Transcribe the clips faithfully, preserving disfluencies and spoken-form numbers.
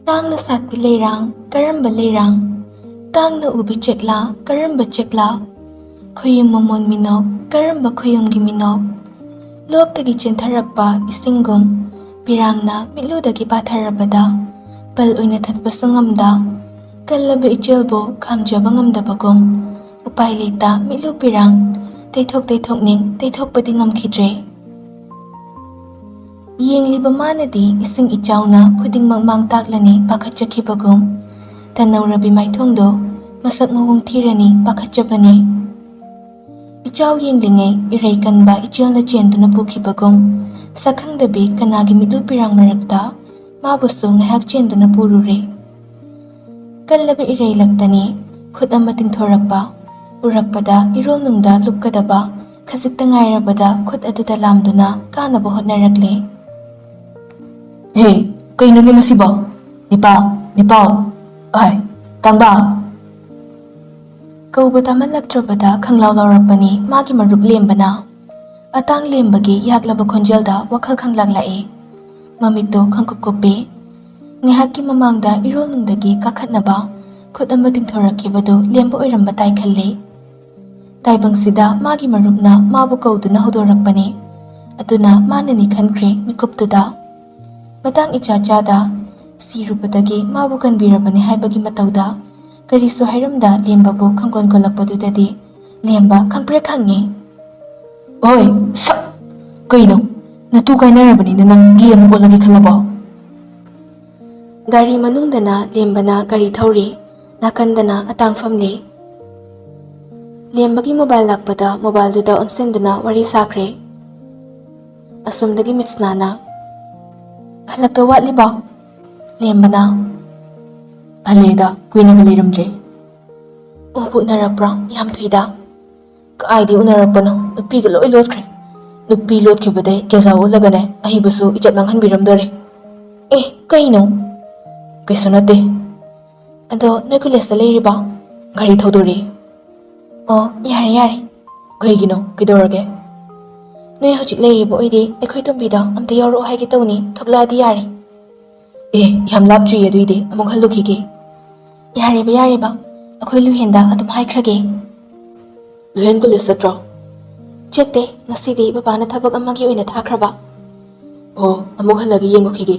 ꯇꯥꯡꯅ ꯁꯥꯠꯄꯤ ꯂꯩꯔꯥꯡ, ꯀꯔꯝꯕ ꯂꯩꯔꯥꯡ? ꯇꯥꯡꯅ ꯎꯕꯤ ꯆꯦꯛꯂꯥ, ꯀꯔꯝꯕ ꯆꯦꯛꯂꯥ? ꯈꯣꯌꯨꯝ ꯃꯃꯣꯟ ꯃꯤꯅꯣꯛ, ꯀꯔꯝꯕ ꯈꯣꯌꯨꯝꯒꯤ ꯃꯤꯅꯣꯛ? ꯂꯣꯛꯇꯒꯤ ꯆꯦꯟꯊꯔꯛꯄ ꯏꯁꯤꯡꯒꯨꯝ, ꯄꯤꯔꯥꯡꯅ ꯃꯤꯠꯂꯨꯗꯒꯤ ꯄꯥꯊꯔꯕꯗ, ꯄꯜ ꯑꯣꯏꯅ ꯊꯠꯄꯁꯨ ꯉꯝꯗ, ꯀꯜꯂꯕ ꯏꯆꯦꯜꯕꯨ ꯈꯥꯝꯖꯕ ꯉꯝꯗꯕꯒꯨꯝ, ꯎꯄꯥꯏ ꯂꯩꯇ ꯃꯤꯠꯂꯨ ꯄꯤꯔꯥꯡ, ꯇꯩꯊꯣꯛ ꯇꯩꯊꯣꯛꯅꯤꯡ ꯇꯩꯊꯣꯛꯄꯗꯤ ꯉꯝꯈꯤꯗ꯭ꯔꯦ꯫ ꯌꯦꯡꯂꯤꯕ ꯃꯥꯅꯗꯤ ꯏꯁꯤꯡ ꯏꯆꯥꯎꯅ ꯈꯨꯗꯤꯡꯃꯛ ꯃꯥꯡ ꯇꯥꯛꯂꯅꯤ ꯄꯥꯈꯠꯆꯈꯤꯕꯒꯨꯝ, ꯇꯅꯧꯔꯕꯤ ꯃꯥꯏꯊꯣꯡꯗꯣ ꯃꯁꯛ ꯃꯑꯣꯡ ꯊꯤꯔꯅꯤ ꯄꯥꯈꯠꯆꯕꯅꯤ꯫ ꯏꯆꯥꯎ ꯌꯦꯡꯂꯤꯉꯩ ꯏꯔꯩ ꯀꯟꯕ ꯏꯆꯦꯜꯅ ꯆꯦꯟꯗꯨꯅ ꯄꯨꯈꯤꯕꯒꯨꯝ, ꯁꯛꯈꯪꯗꯕꯤ ꯀꯅꯥꯒꯤ ꯃꯤꯠꯂꯨ ꯄꯤꯔꯥꯡ ꯃꯔꯛꯇ ꯃꯥꯕꯨꯁꯨ ꯉꯥꯏꯍꯥꯛ ꯆꯦꯟꯗꯨꯅ ꯄꯨꯔꯨꯔꯦ꯫ ꯀꯜꯂꯕ ꯏꯔꯩ ꯂꯛꯇꯅꯤ ꯈꯨꯠ ꯑꯃ ꯇꯤꯡꯊꯣꯔꯛꯄ, ꯎꯔꯛꯄꯗ ꯏꯔꯣꯜꯅꯨꯡꯗ ꯂꯨꯞꯀꯗꯕ ꯈꯖꯤꯛꯇ ꯉꯥꯏꯔꯕꯗ ꯈꯨꯠ ꯑꯗꯨꯗ ꯂꯥꯝꯗꯨꯅ ꯀꯥꯅꯕ ꯍꯣꯠꯅꯔꯛꯂꯦ꯫ "ꯍꯦ, ꯀꯩꯅꯣꯅꯦ ꯃꯁꯤꯕꯣ? ꯅꯤꯄꯥ, ꯅꯤꯄꯥꯎ, ꯑꯍꯥꯏ, ꯇꯥꯡꯕ!" ꯀꯧꯕ ꯇꯥꯃꯜꯂꯛꯇ꯭ꯔꯕꯗ ꯈꯪꯂꯥꯎ ꯂꯥꯎꯔꯛꯄꯅꯤ ꯃꯥꯒꯤ ꯃꯔꯨꯞ ꯂꯦꯝꯕꯅ꯫ ꯑꯇꯥꯡ ꯂꯦꯝꯕꯒꯤ ꯌꯥꯛꯂꯕ ꯈꯣꯟꯖꯦꯜꯗ ꯋꯥꯈꯜ ꯈꯪꯂꯥꯛꯂꯛꯏ꯫ ꯃꯃꯤꯠꯇꯣ ꯈꯪꯀꯨꯞ ꯀꯨꯞꯄꯤ꯫ ꯉꯥꯏꯍꯥꯛꯀꯤ ꯃꯃꯥꯡꯗ ꯏꯔꯣꯜꯅꯨꯡꯗꯒꯤ ꯀꯥꯈꯠꯅꯕ ꯈꯨꯠ ꯑꯃ ꯇꯤꯡꯊꯣꯔꯛꯈꯤꯕꯗꯨ ꯂꯦꯝꯕ ꯑꯣꯏꯔꯝꯕ ꯇꯥꯏ ꯈꯜꯂꯤ꯫ ꯇꯥꯏꯕꯪꯁꯤꯗ ꯃꯥꯒꯤ ꯃꯔꯨꯞꯅ ꯃꯥꯕꯨ ꯀꯧꯗꯨꯅ ꯍꯧꯗꯣꯔꯛꯄꯅꯤ꯫ ꯑꯗꯨꯅ ꯃꯥꯅꯅꯤ ꯈꯟꯈ꯭ꯔꯦ ꯃꯤꯀꯨꯞꯇꯨꯗ꯫ ꯃꯇꯥꯡ ꯏꯆꯥ ꯆꯥꯗ, ꯁꯤꯔꯨꯕꯗꯒꯤ ꯃꯥꯕꯨ ꯀꯟꯕꯤꯔꯕꯅꯤ ꯍꯥꯏꯕꯒꯤ ꯃꯇꯧꯗ ꯀꯔꯤꯁꯨ ꯍꯥꯏꯔꯝꯗ ꯂꯦꯝꯕꯕꯨ ꯈꯪꯒꯣꯟ ꯀꯣꯜꯂꯛꯄꯗꯨꯗꯗꯤ ꯂꯦꯝꯕ ꯈꯪꯄ꯭ꯔꯦꯛ ꯈꯪꯉꯤ꯫ "ꯑꯣꯏ, ꯁꯛ! ꯀꯩꯅꯣ? ꯅꯇꯨ ꯀꯥꯏꯅꯔꯕꯅꯤꯅ ꯅꯪ ꯒꯦ ꯑꯃꯨꯛ ꯑꯣꯜꯂꯒꯦ ꯈꯜꯂꯕꯣ?" ꯒꯥꯔꯤ ꯃꯅꯨꯡꯗꯅ ꯂꯦꯝꯕꯅ ꯒꯥꯔꯤ ꯊꯧꯔꯤ, ꯅꯥꯀꯟꯗꯅ ꯑꯇꯥꯡ ꯐꯝꯂꯤ꯫ ꯂꯦꯝꯕꯒꯤ ꯃꯣꯕꯥꯏꯜ ꯂꯥꯛꯄꯗ ꯃꯣꯕꯥꯏꯜꯗꯨꯗ ꯑꯣꯟꯁꯤꯟꯗꯨꯅ ꯋꯥꯔꯤ ꯁꯥꯈ꯭ꯔꯦ꯫ ꯑꯁꯣꯝꯗꯒꯤ ꯃꯤꯠꯁꯅꯥꯅ, "ꯍꯜꯂꯛꯇꯧ ꯋꯥꯠꯂꯤꯕꯣ?" ꯂꯦꯝꯕꯅ, "ꯍꯜꯂꯦꯗ, ꯀꯨꯏꯅꯒ ꯂꯩꯔꯝꯗ꯭ꯔꯦ꯫" "ꯑꯣ, ꯎꯅꯔꯛꯄ꯭ꯔꯣ? ꯌꯥꯝ ꯊꯨꯏꯗ꯫" "ꯀꯥꯏꯗꯩ ꯎꯅꯔꯛꯄꯅꯣ? ꯅꯨꯄꯤꯒ ꯂꯣꯏ ꯂꯣꯠꯈ꯭ꯔꯦ꯫ ꯅꯨꯄꯤ ꯂꯣꯠꯈꯤꯕꯗꯩ ꯒꯦꯖꯥ ꯑꯣꯜꯂꯒꯅꯦ, ꯑꯍꯩꯕꯁꯨ ꯏꯖꯠ ꯃꯥꯡꯍꯟꯕꯤꯔꯝꯗꯣꯔꯦ꯫" "ꯑꯦ, ꯀꯩꯅꯣ?" "ꯀꯩꯁꯨ ꯅꯠꯇꯦ꯫" "ꯑꯗꯣ ꯅꯣꯏ ꯀꯣꯂꯦꯖꯇ ꯂꯩꯔꯤꯕꯣ?" "ꯒꯥꯔꯤ ꯊꯧꯗꯣꯔꯛꯑꯦ꯫" "ꯑꯣ, ꯌꯥꯔꯦ, ꯌꯥꯔꯦ꯫" "ꯀꯩꯒꯤꯅꯣ? ꯀꯩꯗꯧꯔꯒꯦ?" "ꯅꯣꯏ ꯍꯧꯖꯤꯛ ꯂꯩꯔꯤꯕ ꯑꯣꯏꯗꯤ ꯑꯩꯈꯣꯏ ꯇꯣꯝꯕꯤꯗꯣ ꯑꯝꯇ ꯌꯥꯎꯔꯛꯑꯣ ꯍꯥꯏꯒꯦ ꯇꯧꯅꯤ, ꯊꯣꯛꯂꯛꯑꯗꯤ ꯌꯥꯔꯦ꯫" ꯑꯦ, ꯌꯥꯝ ꯂꯥꯞꯇ꯭ꯔꯤꯌꯦ, ꯑꯗꯨꯏꯗꯤ ꯑꯃꯨꯛ ꯍꯜꯂꯨꯈꯤꯒꯦ꯫ ꯌꯥꯔꯦꯕ, ꯌꯥꯔꯦꯕ, ꯑꯩꯈꯣꯏ ꯂꯨꯍꯦꯟꯗ ꯑꯗꯨꯝ ꯍꯥꯏꯈ꯭ꯔꯒꯦ꯫ ꯂꯨꯍꯦꯟ ꯀꯣꯂꯦꯖ ꯆꯠꯇ꯭ꯔꯣ? ꯆꯠꯇꯦ, ꯉꯁꯤꯗꯤ ꯕꯕꯥꯅ ꯊꯕꯛ ꯑꯃꯒꯤ ꯑꯣꯏꯅ ꯊꯥꯈ꯭ꯔꯕ꯫ ꯑꯣ, ꯑꯃꯨꯛ ꯍꯜꯂꯒ ꯌꯦꯡꯉꯨꯈꯤꯒꯦ꯫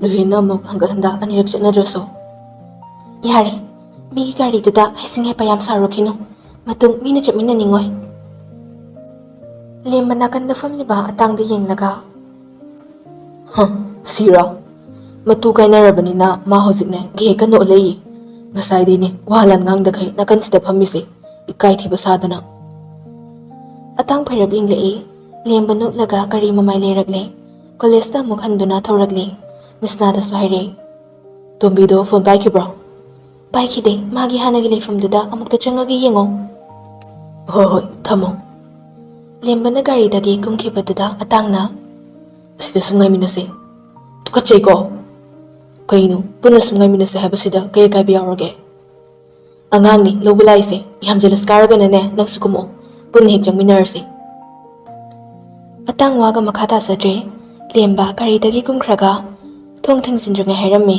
ꯂꯨꯍꯦꯟꯅ ꯑꯃꯨꯛ ꯍꯪꯒꯠ ꯍꯟꯗ ꯑꯅꯤꯔꯛ ꯆꯠꯅꯗ꯭ꯔꯁꯨ꯫ ꯌꯥꯔꯦ, ꯃꯤꯒꯤ ꯒꯥꯔꯤꯗꯨꯗ ꯍꯩꯁꯤꯡ ꯍꯩꯄꯥ ꯌꯥꯝ ꯁꯥꯔꯨꯈꯤꯅꯨ, ꯃꯇꯨꯡ ꯃꯤꯅ ꯆꯠꯃꯤꯟꯅꯅꯤꯡꯉꯣꯏ꯫ ꯂꯦꯝꯕ ꯅꯥꯀꯟꯗ ꯐꯝꯂꯤꯕ ꯑꯇꯥꯡꯗ ꯌꯦꯡꯂꯒ, ꯍ, ꯁꯤꯔꯣ? ꯃꯇꯨ ꯀꯥꯏꯅꯔꯕꯅꯤꯅ ꯃꯥ ꯍꯧꯖꯤꯛꯅꯦ ꯒꯦ ꯀꯟꯅ ꯑꯣꯜꯂꯛꯏ꯫ ꯉꯁꯥꯏꯗꯩꯅꯦ ꯋꯥ ꯂꯥꯟ ꯉꯥꯡꯗꯈꯩ ꯅꯥꯀꯟꯁꯤꯗ ꯐꯝꯃꯤꯁꯦ, ꯏꯀꯥꯏ ꯊꯤꯕ ꯁꯥꯗꯅ꯫ ꯑꯇꯥꯡ ꯐꯩꯔꯞ ꯌꯦꯡꯂꯛꯏ꯫ ꯂꯦꯝꯕ ꯅꯣꯛꯂꯒ ꯒꯥꯔꯤ ꯃꯃꯥꯏ ꯂꯩꯔꯛꯂꯦ꯫ ꯀꯣꯂꯦꯖꯇ ꯑꯃꯨꯛ ꯍꯟꯗꯨꯅ ꯊꯧꯔꯛꯂꯦ꯫ ꯃꯤꯁꯅꯥꯗꯁꯨ ꯍꯥꯏꯔꯦ, "ꯇꯣꯝꯕꯤꯗꯣ ꯐꯣꯟ ꯄꯥꯏꯈꯤꯕ꯭ꯔꯣ?" "ꯄꯥꯏꯈꯤꯗꯦ, ꯃꯥꯒꯤ ꯍꯥꯟꯅꯒꯤ ꯂꯩꯐꯝꯗꯨꯗ ꯑꯃꯨꯛꯇ ꯆꯪꯉꯒ ꯌꯦꯡꯉꯣ"꯫ "ꯍꯣꯏ ꯍꯣꯏ, ꯊꯝꯃꯣ"꯫ ꯂꯦꯝꯕꯅ ꯒꯥꯔꯤꯗꯒꯤ ꯀꯨꯝꯈꯤꯕꯗꯨꯗ ꯑꯇꯥꯡꯅ, "ꯑꯁꯤꯗ ꯁꯨꯝ ꯉꯥꯏꯃꯤꯟꯅꯁꯦ"꯫ "ꯇꯨꯀꯠꯆꯩꯀꯣ"꯫ "ꯀꯩꯅꯣ, ꯄꯨꯟꯅ ꯁꯨꯝ ꯉꯥꯏꯃꯤꯟꯅꯁꯦ ꯍꯥꯏꯕꯁꯤꯗ ꯀꯩ ꯑꯀꯥꯏꯕ ꯌꯥꯎꯔꯒꯦ? ꯑꯉꯥꯡꯅꯤ ꯂꯧꯕ ꯂꯥꯛꯏꯁꯦ, ꯌꯥꯝ ꯖꯦꯂꯁ ꯀꯥꯔꯒꯅꯅꯦ ꯅꯪꯁꯨ ꯀꯨꯝꯃꯛꯑꯣ, ꯄꯨꯟꯅ ꯍꯦꯛ ꯆꯪꯃꯤꯟꯅꯔꯁꯤ"꯫ ꯑꯇꯥꯡ ꯋꯥꯒ ꯃꯈꯥ ꯇꯥꯖꯗ꯭ꯔꯦ꯫ ꯂꯦꯝꯕ ꯒꯥꯔꯤꯗꯒꯤ ꯀꯨꯝꯈ꯭ꯔꯒ ꯊꯣꯡ ꯊꯤꯡꯖꯤꯟꯗ꯭ꯔꯤꯉꯩ ꯍꯥꯏꯔꯝꯃꯤ,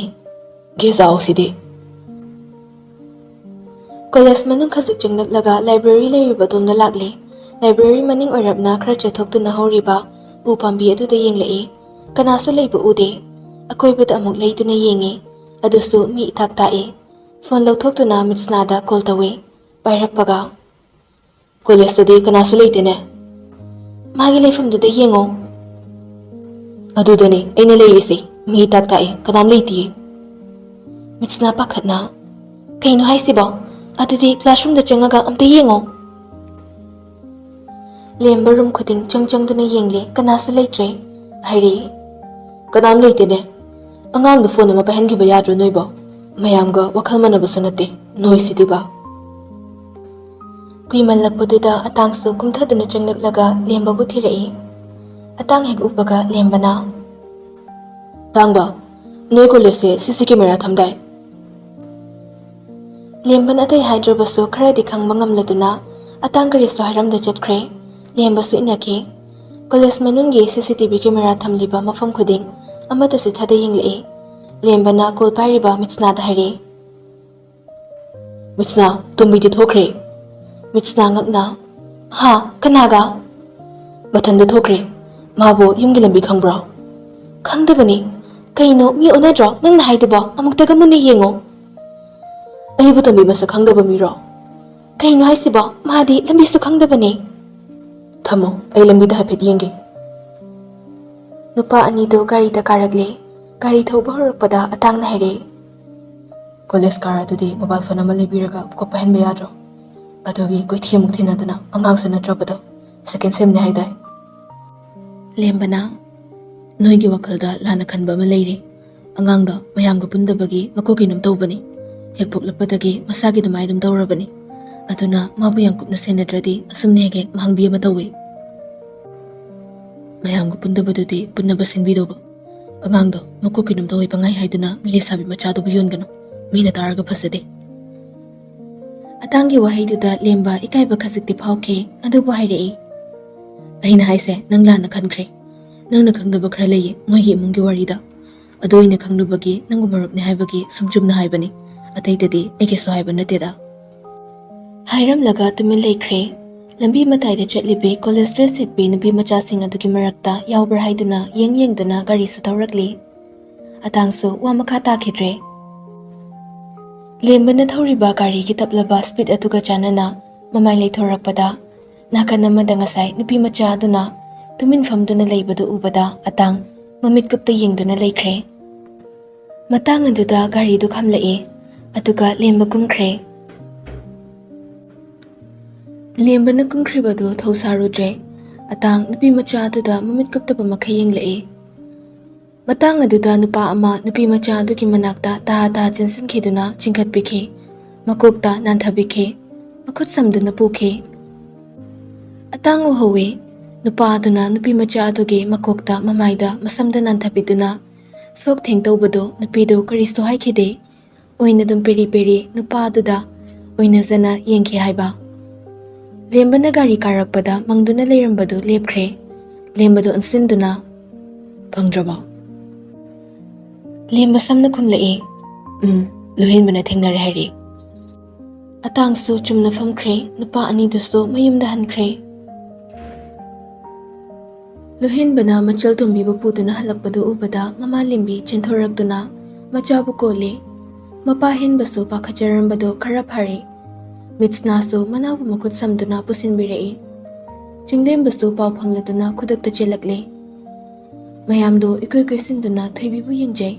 "ꯒꯦꯖꯥꯎꯁꯤꯗꯤ"꯫ ꯀꯣꯂꯦꯖ ꯃꯅꯨꯡ ꯈꯖꯤꯛ ꯆꯪꯂꯛꯂꯒ ꯂꯥꯏꯕ꯭ꯔꯦꯔꯤ ꯂꯩꯔꯤꯕ ꯑꯗꯣꯝꯗ ꯂꯥꯛꯂꯦ꯫ ꯂꯥꯏꯕ꯭ꯔꯦꯔꯤ ꯃꯅꯤꯡ ꯑꯣꯏꯔꯞꯅ ꯈꯔ ꯆꯠꯊꯣꯛꯇꯨꯅ ꯍꯧꯔꯤꯕ ꯎ ꯄꯥꯝꯕꯤ ꯑꯗꯨꯗ ꯌꯦꯡꯂꯛꯏ꯫ ꯀꯅꯥꯁꯨ ꯂꯩꯕ ꯎꯗꯦ꯫ ꯑꯀꯣꯏꯕꯗ ꯑꯃꯨꯛ ꯂꯩꯗꯨꯅ ꯌꯦꯡꯉꯤ꯫ ꯑꯗꯨꯁꯨ ꯃꯤ ꯏꯇꯥꯛ ꯇꯥꯛꯏ꯫ ꯐꯣꯟ ꯂꯧꯊꯣꯛꯇꯨꯅ ꯃꯤꯠꯁꯅꯥꯗ ꯀꯣꯜ ꯇꯧꯏ꯫ ꯄꯥꯏꯔꯛꯄꯒ, "ꯀꯣꯂꯦꯖꯇꯗꯤ ꯀꯅꯥꯁꯨ ꯂꯩꯇꯦꯅꯦ"꯫ "ꯃꯥꯒꯤ ꯂꯩꯐꯝꯗꯨꯗ ꯌꯦꯡꯉꯣ"꯫ "ꯑꯗꯨꯗꯅꯦ ꯑꯩꯅ ꯂꯩꯔꯤꯁꯦ, ꯃꯤ ꯇꯥꯛ ꯇꯥꯛꯑꯦ, ꯀꯅꯥꯝ ꯂꯩꯇꯤꯌꯦ"꯫ ꯃꯤꯠꯁꯅꯥ ꯄꯥꯈꯠꯅ, "ꯀꯩꯅꯣ ꯍꯥꯏꯁꯤꯕꯣ? ꯑꯗꯨꯗꯤ ꯀ꯭ꯂꯥꯁꯔꯨꯝꯗ ꯆꯪꯉꯒ ꯑꯝꯇ ꯌꯦꯡꯉꯣ"꯫ ꯂꯦꯝꯕ ꯔꯨꯝ ꯈꯨꯗꯤꯡ ꯆꯪ ꯆꯪꯗꯨꯅ ꯌꯦꯡꯂꯦ, ꯀꯅꯥꯁꯨ ꯂꯩꯇ꯭ꯔꯦ꯫ ꯍꯥꯏꯔꯛꯏ, "ꯀꯅꯥꯝ ꯂꯩꯇꯦꯅꯦ꯫ ꯑꯉꯥꯡꯗ ꯐꯣꯟ ꯑꯃ ꯄꯥꯏꯍꯟꯈꯤꯕ ꯌꯥꯗ꯭ꯔꯣ ꯅꯣꯏꯕꯣ? ꯃꯌꯥꯝꯒ ꯋꯥꯈꯜ ꯃꯥꯟꯅꯕꯁꯨ ꯅꯠꯇꯦ, ꯅꯣꯏꯁꯤꯗꯤꯕ"꯫ ꯀꯨꯏꯃꯜꯂꯛꯄꯗꯨꯗ ꯑꯇꯥꯡꯁꯨ ꯀꯨꯝꯊꯗꯨꯅ ꯆꯪꯂꯛꯂꯒ ꯂꯦꯝꯕꯕꯨ ꯊꯤꯔꯛꯏ꯫ ꯑꯇꯥꯡ ꯍꯦꯛ ꯎꯕꯒ ꯂꯦꯝꯕꯅ, "ꯇꯥꯡꯕ, ꯅꯣꯏ ꯀꯣꯂꯦꯖꯁꯦ ꯁꯤ ꯁꯤ ꯀꯦꯃꯦꯔꯥ ꯊꯝꯗꯥꯏ?" ꯂꯦꯝꯕꯅ ꯑꯇꯩ ꯍꯥꯏꯗ꯭ꯔꯕꯁꯨ ꯈꯔꯗꯤ ꯈꯪꯕ ꯉꯝꯂꯗꯨꯅ ꯑꯇꯥꯡ ꯀꯔꯤꯁꯨ ꯍꯥꯏꯔꯝꯗ ꯆꯠꯈ꯭ꯔꯦ꯫ ꯂꯦꯝꯕꯁꯨ ꯏꯟꯅꯈꯤ꯫ ꯀꯣꯂꯦꯖ ꯃꯅꯨꯡꯒꯤ ꯁꯤ ꯁꯤ ꯇꯤ ꯚꯤ ꯀꯦꯃꯦꯔꯥ ꯊꯝꯂꯤꯕ ꯃꯐꯝ ꯈꯨꯗꯤꯡ ꯑꯃꯠꯇ ꯆꯤꯠꯊꯗ ꯌꯦꯡꯂꯛꯏ꯫ ꯂꯦꯝꯕꯅ ꯀꯣꯜ ꯄꯥꯏꯔꯤꯕ ꯃꯤꯠꯁꯅꯥꯗ ꯍꯥꯏꯔꯛꯏ꯫ ꯃꯤꯠꯁꯅꯥ, ꯇꯣꯝꯕꯤꯗꯤ ꯊꯣꯛꯈ꯭ꯔꯦ꯫ ꯃꯤꯠꯁꯅꯥ ꯉꯛꯅ, "ꯍꯥ? ꯀꯅꯥꯒ?" "ꯃꯊꯟꯗ ꯊꯣꯛꯈ꯭ꯔꯦ꯫ ꯃꯥꯕꯨ ꯌꯨꯝꯒꯤ ꯂꯝꯕꯤ ꯈꯪꯕ꯭ꯔꯣ?" "ꯈꯪꯗꯕꯅꯤ꯫ ꯀꯩꯅꯣ, ꯃꯤ ꯑꯣꯟꯅꯗ꯭ꯔꯣ ꯅꯪꯅ ꯍꯥꯏꯗꯨꯕꯣ? ꯑꯃꯨꯛꯇꯒ ꯃꯨꯟꯅ ꯌꯦꯡꯉꯣ꯫" "ꯑꯩꯕꯨ ꯇꯣꯝꯕꯤ ꯃꯁꯛ ꯈꯪꯗꯕ ꯃꯤꯔꯣ?" "ꯀꯩꯅꯣ ꯍꯥꯏꯁꯤꯕꯣ? ꯃꯥꯗꯤ ꯂꯝꯕꯤꯁꯨ ꯈꯪꯗꯕꯅꯦ꯫" "ꯊꯝꯃꯣ, ꯑꯩ ꯂꯝꯕꯤꯗ ꯍꯥꯏꯐꯦꯠ ꯌꯦꯡꯒꯦ꯫" ꯅꯨꯄꯥ ꯑꯅꯤꯗꯨ ꯒꯥꯔꯤꯗ ꯀꯥꯔꯛꯂꯦ꯫ ꯒꯥꯔꯤ ꯊꯧꯕ ꯍꯧꯔꯛꯄꯗ ꯑꯇꯥꯡꯅ ꯍꯥꯏꯔꯛꯏ, "ꯀꯣꯂꯦꯖ ꯀꯥꯔꯗꯨꯗꯤ ꯃꯣꯕꯥꯏꯜ ꯐꯣꯟ ꯑꯃ ꯂꯩꯕꯤꯔꯒ ꯀꯣꯛ ꯄꯥꯏꯍꯟꯕ ꯌꯥꯗ꯭ꯔꯣ? ꯑꯗꯨꯒꯤ ꯀꯣꯏꯊꯤ ꯑꯃꯨꯛ ꯊꯤꯅꯗꯅ, ꯑꯉꯥꯡꯁꯨ ꯅꯠꯇ꯭ꯔꯕꯗꯣ, ꯁꯦꯀꯦꯟ ꯁꯦꯝꯅꯤ ꯍꯥꯏꯗꯥꯏ?" ꯂꯦꯝꯕꯅ, "ꯅꯣꯏꯒꯤ ꯋꯥꯈꯜꯗ ꯂꯥꯟꯅ ꯈꯟꯕ ꯑꯃ ꯂꯩꯔꯦ꯫ ꯑꯉꯥꯡꯗꯣ ꯃꯌꯥꯝꯒ ꯄꯨꯟꯗꯕꯒꯤ ꯃꯀꯣꯛ ꯀꯩꯅꯣꯝ ꯇꯧꯕꯅꯤ꯫ ꯍꯦꯛ ꯄꯣꯛꯂꯛꯄꯗꯒꯤ ꯃꯁꯥꯒꯤ ꯑꯗꯨꯃꯥꯏ ꯑꯗꯨꯝ ꯇꯧꯔꯕꯅꯤ꯫ ꯑꯗꯨꯅ ꯃꯥꯕꯨ ꯌꯥꯝ ꯀꯨꯞꯅ ꯁꯦꯟꯅꯗ꯭ꯔꯗꯤ ꯑꯁꯨꯝꯅ ꯍꯦꯛ ꯍꯦꯛ ꯃꯥꯡꯕꯤ ꯑꯃ ꯇꯧꯋꯤ꯫ ꯃꯌꯥꯝꯒ ꯄꯨꯟꯗꯕꯗꯨꯗꯤ ꯄꯨꯟꯅꯕ ꯁꯤꯟꯕꯤꯗꯧꯕ꯫ ꯑꯉꯥꯡꯗꯣ ꯃꯀꯣꯛ ꯀꯩꯅꯣꯝ ꯇꯧꯋꯤ ꯄꯪꯍꯥꯏ ꯍꯥꯏꯗꯨꯅ ꯃꯤ ꯂꯩꯁꯥꯕꯤ ꯃꯆꯥꯗꯨꯕꯨ ꯌꯣꯟꯒꯅꯨ꯫ ꯃꯤꯅ ꯇꯥꯔꯒ ꯐꯖꯗꯦ꯫" ꯑꯇꯥꯡꯒꯤ ꯋꯥꯍꯩꯗꯨꯗ ꯂꯦꯝꯕ ꯏꯀꯥꯏꯕ ꯈꯖꯤꯛꯇꯤ ꯐꯥꯎꯈꯤ, ꯑꯗꯨꯕꯨ ꯍꯥꯏꯔꯛꯏ, "ꯑꯩꯅ ꯍꯥꯏꯁꯦ ꯅꯪ ꯂꯥꯟꯅ ꯈꯟꯈ꯭ꯔꯦ꯫ ꯅꯪꯅ ꯈꯪꯗꯕ ꯈꯔ ꯂꯩꯌꯦ ꯃꯣꯏꯒꯤ ꯏꯃꯨꯡꯒꯤ ꯋꯥꯔꯤꯗ꯫ ꯑꯗꯨ ꯑꯩꯅ ꯈꯪꯂꯨꯕꯒꯤ ꯅꯪꯕꯨ ꯃꯔꯨꯞꯅꯤ ꯍꯥꯏꯕꯒꯤ ꯁꯨꯝ ꯆꯨꯝꯅ ꯍꯥꯏꯕꯅꯤ꯫ ꯑꯇꯩꯗꯗꯤ ꯑꯩ ꯀꯩꯁꯨ ꯍꯥꯏꯕ ꯅꯠꯇꯦꯗ꯫" ꯍꯥꯏꯔꯝꯂꯒ ꯇꯨꯃꯤꯟ ꯂꯩꯈ꯭ꯔꯦ꯫ ꯂꯝꯕꯤ ꯃꯇꯥꯏꯗ ꯆꯠꯂꯤꯕꯤ ꯀꯣꯂꯦꯖ ꯗ꯭ꯔꯦꯁ ꯁꯦꯠꯄꯤ ꯅꯨꯄꯤ ꯃꯆꯥꯁꯤꯡ ꯑꯗꯨꯒꯤ ꯃꯔꯛꯇ ꯌꯥꯎꯕ꯭ꯔꯥ ꯍꯥꯏꯗꯨꯅ ꯌꯦꯡ ꯌꯦꯡꯗꯨꯅ ꯒꯥꯔꯤꯁꯨ ꯊꯧꯔꯛꯂꯤ꯫ ꯑꯇꯥꯡꯁꯨ ꯋꯥ ꯃꯈꯥ ꯇꯥꯈꯤꯗ꯭ꯔꯦ꯫ ꯂꯦꯝꯕꯅ ꯊꯧꯔꯤꯕ ꯒꯥꯔꯤꯒꯤ ꯇꯞꯂꯕ ꯁ꯭ꯄꯤꯗ ꯑꯗꯨꯒ ꯆꯥꯟꯅꯅ ꯃꯃꯥꯏ ꯂꯩꯊꯣꯔꯛꯄꯗ, ꯅꯥꯀꯟ ꯑꯃꯗ ꯉꯁꯥꯏ ꯅꯨꯄꯤ ꯃꯆꯥ ꯑꯗꯨꯅ ꯇꯨꯃꯤꯟ ꯐꯝꯗꯨꯅ ꯂꯩꯕꯗꯨ ꯎꯕꯗ ꯑꯇꯥꯡ ꯃꯃꯤꯠ ꯀꯨꯞꯇ ꯌꯦꯡꯗꯨꯅ ꯂꯩꯈ꯭ꯔꯦ꯫ ꯃꯇꯥꯡ ꯑꯗꯨꯗ ꯒꯥꯔꯤꯗꯨ ꯈꯥꯝꯂꯛꯏ, ꯑꯗꯨꯒ ꯂꯦꯝꯕ ꯀꯨꯝꯈ꯭ꯔꯦ꯫ ꯂꯦꯝꯕꯅ ꯀꯨꯝꯈ꯭ꯔꯤꯕꯗꯨ ꯊꯧꯁꯥꯔꯨꯗ꯭ꯔꯦ꯫ ꯑꯇꯥꯡ ꯅꯨꯄꯤ ꯃꯆꯥ ꯑꯗꯨꯗ ꯃꯃꯤꯠ ꯀꯨꯞꯇꯕ ꯃꯈꯩ ꯌꯦꯡꯂꯛꯏ꯫ ꯃꯇꯥꯡ ꯑꯗꯨꯗ ꯅꯨꯄꯥ ꯑꯃ ꯅꯨꯄꯤ ꯃꯆꯥ ꯑꯗꯨꯒꯤ ꯃꯅꯥꯛꯇ ꯇꯥ ꯇꯥ ꯆꯦꯟꯁꯤꯟꯈꯤꯗꯨꯅ ꯆꯤꯡꯈꯠꯄꯤꯈꯤ꯫ ꯃꯀꯣꯛꯇ ꯅꯥꯟꯊꯕꯤꯈꯤ꯫ ꯃꯈꯨꯠ ꯁꯝꯗꯨꯅ ꯄꯨꯈꯤ꯫ ꯑꯇꯥꯡ ꯎꯍꯧꯏ꯫ ꯅꯨꯄꯥ ꯑꯗꯨꯅ ꯅꯨꯄꯤ ꯃꯆꯥ ꯑꯗꯨꯒꯤ ꯃꯀꯣꯛꯇ ꯃꯃꯥꯏꯗ ꯃꯁꯝꯗ ꯅꯥꯟꯊꯕꯤꯗꯨꯅ ꯁꯣꯛ ꯊꯦꯡ ꯇꯧꯕꯗꯨ ꯅꯨꯄꯤꯗꯨ ꯀꯔꯤꯁꯨ ꯍꯥꯏꯈꯤꯗꯦ꯫ ꯑꯣꯏꯅ ꯑꯗꯨꯝ ꯄꯦꯔꯤ ꯄꯦꯔꯤ ꯅꯨꯄꯥ ꯑꯗꯨꯗ ꯑꯣꯏꯅꯖꯅ ꯌꯦꯡꯈꯤ ꯍꯥꯏꯕ꯫ ꯂꯦꯝꯕꯅ ꯒꯥꯔꯤ ꯀꯥꯔꯛꯄꯗ ꯃꯪꯗꯨꯅ ꯂꯩꯔꯝꯕꯗꯨ ꯂꯦꯞꯈ꯭ꯔꯦ꯫ ꯂꯦꯝꯕꯗꯨ ꯑꯣꯟꯁꯤꯟꯗꯨꯅ, "ꯐꯪꯗ꯭ꯔꯕꯣ?" ꯂꯦꯝꯕ ꯁꯝꯅ ꯈꯨꯝꯂꯛꯏ꯫ "ꯎꯝ, ꯂꯨꯍꯦꯟꯕꯅ ꯊꯦꯡꯅꯔꯦ ꯍꯥꯏꯔꯛꯏ꯫" ꯑꯇꯥꯡꯁꯨ ꯆꯨꯝꯅ ꯐꯝꯈ꯭ꯔꯦ꯫ ꯅꯨꯄꯥ ꯑꯅꯤꯗꯨꯁꯨ ꯃꯌꯨꯝꯗ ꯍꯟꯈ꯭ꯔꯦ꯫ ꯂꯨꯍꯦꯟꯕꯅ ꯃꯆꯜ ꯇꯣꯝꯕꯤꯕꯨ ꯄꯨꯗꯨꯅ ꯍꯜꯂꯛꯄꯗꯨ ꯎꯕꯗ ꯃꯃꯥ ꯂꯦꯝꯕꯤ ꯆꯦꯟꯊꯣꯔꯛꯇꯨꯅ ꯃꯆꯥꯕꯨ ꯀꯣꯜꯂꯤ꯫ ꯃꯄꯥ ꯍꯦꯟꯕꯁꯨ ꯄꯥꯈꯠꯆꯔꯝꯕꯗꯨ ꯈꯔ ꯐꯔꯦ꯫ ꯃꯤꯠꯁꯅꯥꯁꯨ ꯃꯅꯥꯎꯕꯨ ꯃꯈꯨꯠ ꯁꯝꯗꯨꯅ ꯄꯨꯁꯤꯟꯕꯤꯔꯛꯏ꯫ ꯆꯤꯡꯂꯦꯝꯕꯁꯨ ꯄꯥꯎ ꯐꯪꯂꯗꯨꯅ ꯈꯨꯗꯛꯇ ꯆꯦꯜꯂꯛꯂꯦ꯫ ꯃꯌꯥꯝꯗꯨ ꯏꯀꯨꯏ ꯀꯨꯏꯁꯤꯟꯗꯨꯅ ꯊꯣꯏꯕꯤꯕꯨ ꯌꯦꯡꯖꯩ꯫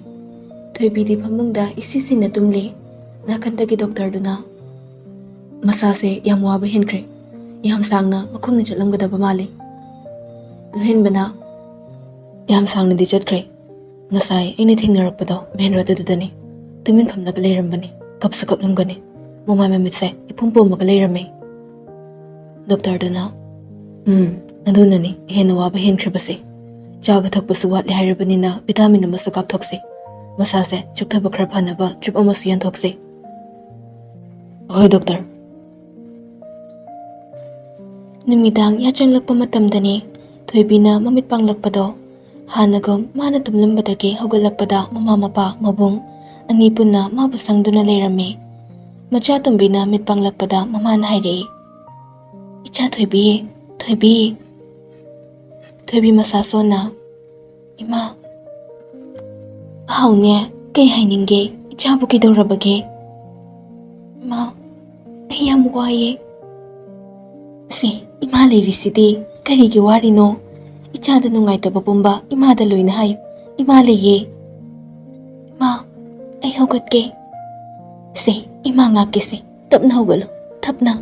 ꯊꯣꯏꯕꯤꯗꯤ ꯐꯃꯨꯡꯗ ꯏꯁꯤ ꯁꯤꯅ ꯇꯨꯝꯂꯤ꯫ ꯅꯥꯀꯟꯗꯒꯤ ꯗꯣꯛꯇꯔꯗꯨꯅ, "ꯃꯁꯥꯁꯦ ꯌꯥꯝ ꯋꯥꯕ ꯍꯦꯟꯈ꯭ꯔꯦ꯫ ꯌꯥꯝ ꯁꯥꯡꯅ ꯃꯈꯣꯡꯅ ꯆꯠꯂꯝꯒꯗꯕ ꯃꯥꯜꯂꯤ꯫" ꯂꯨꯍꯦꯟꯕꯅ, "ꯌꯥꯝ ꯁꯥꯡꯅꯗꯤ ꯆꯠꯈ꯭ꯔꯦ꯫ ꯉꯁꯥꯏ ꯑꯩꯅ ꯊꯦꯡꯅꯔꯛꯄꯗꯣ ꯃꯦꯟ ꯔꯣꯗ ꯑꯗꯨꯗꯅꯤ꯫ ꯇꯨꯃꯤꯟ ꯐꯝꯂꯒ ꯂꯩꯔꯝꯕꯅꯤ꯫ ꯀꯞꯁꯨ ꯀꯞꯂꯝꯒꯅꯤ꯫ ꯃꯃꯥꯏ ꯃꯃꯤꯠꯁꯦ ꯏꯄꯣꯝ ꯄꯣꯝꯃꯒ ꯂꯩꯔꯝꯃꯤ꯫" ꯗꯣꯛꯇꯔꯗꯨꯅ, "ꯎꯝ, ꯑꯗꯨꯅꯅꯤ ꯍꯦꯟꯅ ꯋꯥꯕ ꯍꯦꯟꯈ꯭ꯔꯤꯕꯁꯦ꯫ ꯆꯥꯕ ꯊꯛꯄꯁꯨ ꯋꯥꯠꯂꯦ ꯍꯥꯏꯔꯕꯅꯤꯅ ꯚꯤꯇꯥꯃꯤꯟ ꯑꯃꯁꯨ ꯀꯥꯞꯊꯣꯛꯁꯤ꯫ ꯃꯁꯥꯁꯦ ꯆꯣꯛꯊꯕ ꯈꯔ ꯐꯅꯕ ꯗ꯭ꯔꯤꯞ ꯑꯃꯁꯨ ꯌꯥꯟꯊꯣꯛꯁꯤ꯫" "ꯍꯣꯏ, ꯗꯣꯛꯇꯔ꯫" ꯅꯨꯃꯤꯗꯥꯡ ꯌꯥꯆꯪꯂꯛꯄ ꯃꯇꯝꯗꯅꯤ ꯊꯣꯏꯕꯤꯅ ꯃꯃꯤꯠ ꯄꯥꯡꯂꯛꯄꯗꯣ꯫ ꯍꯥꯟꯅꯒꯨꯝ ꯃꯥꯅ ꯇꯨꯝꯂꯝꯕꯗꯒꯤ ꯍꯧꯒꯠꯂꯛꯄꯗ ꯃꯃꯥ ꯃꯄꯥ ꯃꯕꯨꯡ ꯑꯅꯤ ꯄꯨꯟꯅ ꯃꯥꯕꯨ ꯁꯪꯗꯨꯅ ꯂꯩꯔꯝꯃꯤ꯫ ꯃꯆꯥ ꯇꯣꯝꯕꯤꯅ ꯃꯤꯠ ꯄꯥꯡꯂꯛꯄꯗ ꯃꯃꯥꯅ ꯍꯥꯏꯔꯛꯏ, "ꯏꯆꯥ ꯊꯣꯏꯕꯤ, ꯊꯣꯏꯕꯤ꯫" ꯊꯣꯏꯕꯤ ꯃꯁꯥ ꯁꯣꯟꯅ, "ꯏꯃꯥ꯫" "ꯍꯥꯎꯅꯦ, ꯀꯩ ꯍꯥꯏꯅꯤꯡꯒꯦ? ꯏꯆꯥꯕꯨ ꯀꯩꯗꯧꯔꯕꯒꯦ?" "ꯏꯃꯥ, ꯑꯩ ꯌꯥꯝ ꯋꯥꯏꯌꯦ꯫" "ꯑꯁꯤ, ꯏꯃꯥ ꯂꯩꯔꯤꯁꯤꯗꯤ ꯀꯔꯤꯒꯤ ꯋꯥꯔꯤꯅꯣ? ꯏꯆꯥꯗ ꯅꯨꯡꯉꯥꯏꯇꯕ ꯄꯨꯝꯕ ꯏꯃꯥꯗ ꯂꯣꯏꯅ ꯍꯥꯏꯌꯨ꯫ ꯏꯃꯥ ꯂꯩꯌꯦ꯫ ꯏꯃꯥ, ꯑꯩ ꯍꯧꯒꯠꯀꯦ꯫ ꯁꯦ, ꯏꯃꯥ ꯉꯥꯛꯀꯦꯁꯦ꯫ ꯇꯞꯅ ꯍꯧꯒꯠꯂꯣ, ꯇꯞꯅ꯫"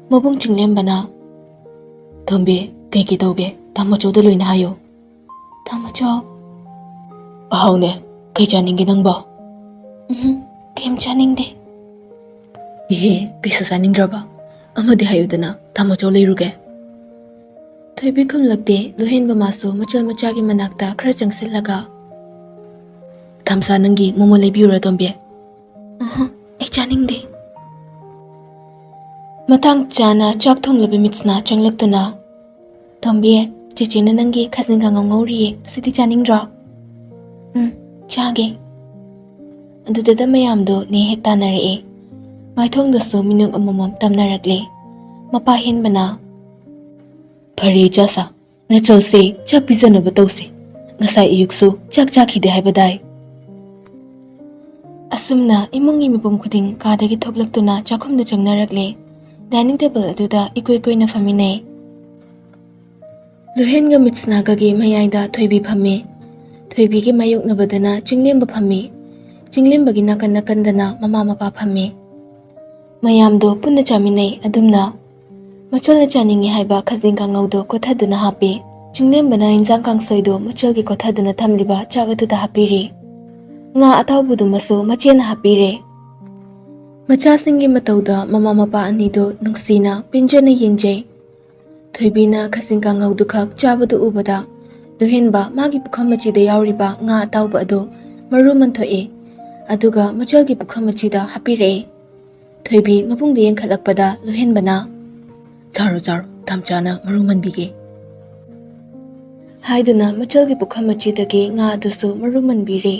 ꯃꯕꯨꯡ ꯆꯤꯡꯂꯦꯝꯕꯅ, "ꯇꯣꯝꯕꯤ, ꯀꯩ ꯀꯩ ꯇꯧꯒꯦ? ꯇꯥꯃꯣꯆꯧꯗ ꯂꯣꯏꯅ ꯍꯥꯏꯌꯣ꯫" "ꯇꯥꯃꯣꯆꯧ꯫" "ꯑꯍꯥꯎꯅꯦ, ꯀꯩ ꯆꯥꯅꯤꯡꯒꯦ ꯅꯪꯕꯣ?" "ꯎꯝ, ꯀꯩꯝ ꯆꯥꯅꯤꯡꯗꯦ꯫" "ꯏꯍꯦ, ꯀꯩꯁꯨ ꯆꯥꯅꯤꯡꯗ꯭ꯔꯕ? ꯑꯃꯗꯤ ꯍꯥꯏꯌꯨꯗꯅ, ꯇꯥꯃꯣꯆꯧ ꯂꯩꯔꯨꯒꯦ꯫" ꯊꯣꯏꯕꯤ ꯈꯨꯝꯂꯛꯇꯦ꯫ ꯂꯨꯍꯦꯟꯕ ꯃꯥꯁꯨ ꯃꯆꯜ ꯃꯆꯥꯒꯤ ꯃꯅꯥꯛꯇ ꯈꯔ ꯆꯪꯁꯤꯜꯂꯒ, "ꯊꯝꯆꯥ, ꯅꯪꯒꯤ ꯃꯣꯃꯣ ꯂꯩꯕꯤꯌꯨꯔ, ꯇꯣꯝꯕꯤ?" "ꯑꯍ, ꯑꯩ ꯆꯥꯅꯤꯡꯗꯦ꯫" ꯃꯇꯥꯡ ꯆꯥꯅ ꯆꯥꯛ ꯊꯣꯡꯂꯕ ꯃꯤꯠꯁꯅ ꯆꯪꯂꯛꯇꯨꯅ, "ꯇꯣꯝꯕꯤ, ꯆꯦꯆꯦꯅ ꯅꯪꯒꯤ ꯈꯥꯖꯤꯡ ꯀꯥꯡꯉꯧ ꯉꯧꯔꯤꯌꯦ, ꯑꯁꯤꯗꯤ ꯆꯥꯅꯤꯡꯗ꯭ꯔꯣ?" "ꯎꯝ, ꯆꯥꯒꯦ"꯫ ꯑꯗꯨꯗꯗ ꯃꯌꯥꯝꯗꯣ ꯅꯦ ꯍꯦꯛ ꯇꯥꯟꯅꯔꯛꯑꯦ꯫ ꯃꯥꯏꯊꯣꯡꯗꯁꯨ ꯃꯤꯅꯣꯛ ꯑꯃꯃꯝ ꯇꯝꯅꯔꯛꯂꯦ꯫ ꯃꯄꯥ ꯍꯦꯟꯕꯅ, "ꯐꯔꯦ ꯏꯆꯥꯁꯥ, ꯅꯆꯜꯁꯦ ꯆꯥꯛ ꯄꯤꯖꯅꯕ ꯇꯧꯁꯦ꯫ ꯉꯁꯥꯏ ꯑꯌꯨꯛꯁꯨ ꯆꯥꯛ ꯆꯥꯈꯤꯗꯦ ꯍꯥꯏꯕꯗꯥꯏ?" ꯑꯁꯨꯝꯅ ꯏꯃꯨꯡꯒꯤ ꯃꯤꯄꯨꯝ ꯈꯨꯗꯤꯡ ꯀꯥꯗꯒꯤ ꯊꯣꯛꯂꯛꯇꯨꯅ ꯆꯥꯛꯈꯨꯝꯗ ꯆꯪꯅꯔꯛꯂꯦ꯫ ꯗꯥꯏꯅꯤꯡ ꯇꯦꯕꯜ ꯑꯗꯨꯗ ꯏꯀꯣꯏ ꯀꯣꯏꯅ ꯐꯝꯃꯤꯟꯅꯩ꯫ ꯂꯨꯍꯦꯟꯒ ꯃꯤꯠꯁꯅꯥꯒꯒꯤ ꯃꯌꯥꯏꯗ ꯊꯣꯏꯕꯤ ꯐꯝꯃꯤ꯫ ꯊꯣꯏꯕꯤꯒꯤ ꯃꯥꯌꯣꯛꯅꯕꯗꯅ ꯆꯤꯡꯂꯦꯝꯕ ꯐꯝꯃꯤ꯫ ꯆꯤꯡꯂꯦꯝꯕꯒꯤ ꯅꯥꯀꯟ ꯅꯥꯀꯟꯗꯅ ꯃꯃꯥ ꯃꯄꯥ ꯐꯝꯃꯤ꯫ ꯃꯌꯥꯝꯗꯣ ꯄꯨꯟꯅ ꯆꯥꯃꯤꯟꯅꯩ꯫ ꯑꯗꯨꯝꯅ ꯃꯆꯜꯅ ꯆꯥꯅꯤꯡꯉꯤ ꯍꯥꯏꯕ ꯈꯥꯖꯤꯡ ꯀꯥꯡꯉꯧꯗꯣ ꯀꯣꯊꯗꯨꯅ ꯍꯥꯞꯄꯤ꯫ ꯆꯤꯡꯂꯦꯝꯕꯅ ꯏꯟꯖꯥꯡ ꯀꯥꯡꯁꯣꯏꯗꯣ ꯃꯆꯜꯒꯤ ꯀꯣꯊꯗꯨꯅ ꯊꯝꯂꯤꯕ ꯆꯥꯛ ꯑꯗꯨꯗ ꯍꯥꯞꯄꯤꯔꯤ꯫ ꯉꯥ ꯑꯇꯥꯎꯕꯗꯨꯃꯁꯨ ꯃꯆꯦꯅ ꯍꯥꯞꯄꯤꯔꯦ꯫ ꯃꯆꯥꯁꯤꯡꯒꯤ ꯃꯇꯧꯗ ꯃꯃꯥ ꯃꯄꯥ ꯑꯅꯤꯗꯣ ꯅꯨꯡꯁꯤꯅ ꯄꯦꯟꯖꯅ ꯌꯦꯡꯖꯩ꯫ ꯊꯣꯏꯕꯤꯅ ꯈꯥꯖꯤꯡ ꯀꯥꯡꯉꯧꯗꯨꯈꯛ ꯆꯥꯕꯗꯨ ꯎꯕꯗ, ꯂꯨꯍꯦꯟꯕ ꯃꯥꯒꯤ ꯄꯨꯈꯝ ꯃꯆꯤꯗ ꯌꯥꯎꯔꯤꯕ ꯉꯥ ꯑꯇꯥꯎꯕ ꯑꯗꯨ ꯃꯔꯨ ꯃꯟꯊꯣꯛꯏ꯫ ꯑꯗꯨꯒ ꯃꯆꯜꯒꯤ ꯄꯨꯈꯝ ꯃꯆꯤꯗ ꯍꯥꯞꯄꯤꯔꯛꯏ꯫ ꯊꯣꯏꯕꯤ ꯃꯕꯨꯡꯗ ꯌꯦꯡꯈꯠꯂꯛꯄꯗ ꯂꯨꯍꯦꯟꯕꯅ, "ꯆꯥꯔꯣ, ꯆꯥꯔꯣ, ꯇꯥꯝꯆꯥꯅ ꯃꯔꯨ ꯃꯟꯕꯤꯒꯦ" ꯍꯥꯏꯗꯨꯅ ꯃꯆꯜꯒꯤ ꯄꯨꯈꯝ ꯃꯆꯤꯗꯒꯤ ꯉꯥ ꯑꯗꯨꯁꯨ ꯃꯔꯨ ꯃꯟꯕꯤꯔꯦ꯫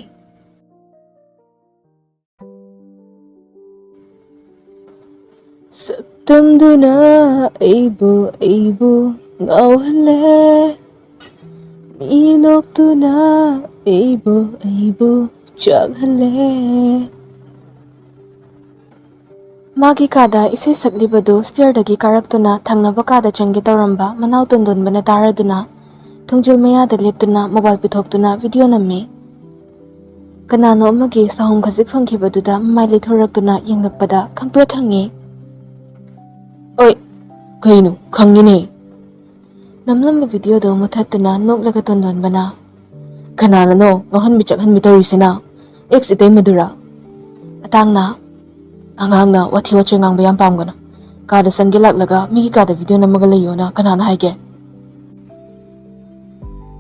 ꯁꯛꯇꯝꯗꯨꯅ ꯑꯩꯕꯨ, ꯑꯩꯕꯨ ꯉꯥꯎꯍꯜꯂꯦ꯫ ꯃꯤ ꯅꯣꯛꯇꯨꯅ ꯑꯩꯕꯨ, ꯑꯩꯕꯨ ꯆꯥꯛꯍꯜꯂꯦ꯫ ꯃꯥꯒꯤ ꯀꯥꯗ ꯏꯁꯩ ꯁꯛꯂꯤꯕꯗꯨ ꯁ꯭ꯇꯤꯌꯔꯗꯒꯤ ꯀꯥꯔꯛꯇꯨꯅ ꯊꯪꯅꯕ ꯀꯥꯗ ꯆꯪꯒꯦ ꯇꯧꯔꯝꯕ ꯃꯅꯥꯎ ꯇꯣꯟꯗꯣꯟꯕꯅ ꯇꯥꯔꯗꯨꯅ ꯊꯣꯡꯖꯤꯜ ꯃꯌꯥꯗ ꯂꯦꯞꯇꯨꯅ ꯃꯣꯕꯥꯏꯜ ꯄꯨꯊꯣꯛꯇꯨꯅ ꯚꯤꯗꯤꯑꯣ ꯅꯝꯃꯤ꯫ ꯀꯅꯥꯅꯣ ꯑꯃꯒꯤ ꯁꯥꯍꯨꯝ ꯈꯖꯤꯛ ꯐꯪꯈꯤꯕꯗꯨꯗ ꯃꯃꯥꯏ ꯂꯩꯊꯣꯔꯛꯇꯨꯅ ꯌꯦꯡꯂꯛꯄꯗ ꯈꯪꯄ꯭ꯔꯦꯛ ꯈꯪꯉꯤ꯫ "ꯑꯣꯏ, ꯀꯩꯅꯣ, ꯈꯪꯉꯤꯅꯦ!" ꯅꯝꯂꯝꯕ ꯚꯤꯗꯤꯑꯣꯗꯨ ꯃꯨꯊꯠꯇꯨꯅ ꯅꯣꯛꯂꯒ ꯇꯣꯟꯗꯣꯟꯕꯅ, "ꯀꯅꯥꯅꯅꯣ ꯉꯥꯎꯍꯟꯕꯤ ꯆꯥꯛꯍꯟꯕꯤ ꯇꯧꯔꯤꯁꯤꯅ? ꯑꯦꯛꯁ ꯏꯇꯩꯃꯗꯨꯔꯥ?" ꯑꯇꯥꯡꯅ, "ꯑꯉꯥꯡꯅ ꯋꯥꯊꯤ ꯋꯥꯆꯣꯏ ꯉꯥꯡꯕ ꯌꯥꯝ ꯄꯥꯝꯒꯅꯨ꯫ ꯀꯥꯗ ꯆꯪꯒꯦ ꯂꯥꯛꯂꯒ ꯃꯤꯒꯤ ꯀꯥꯗ ꯚꯤꯗꯤꯑꯣ ꯅꯝꯃꯒ ꯂꯩꯌꯣꯅ ꯀꯅꯥꯅ ꯍꯥꯏꯒꯦ?"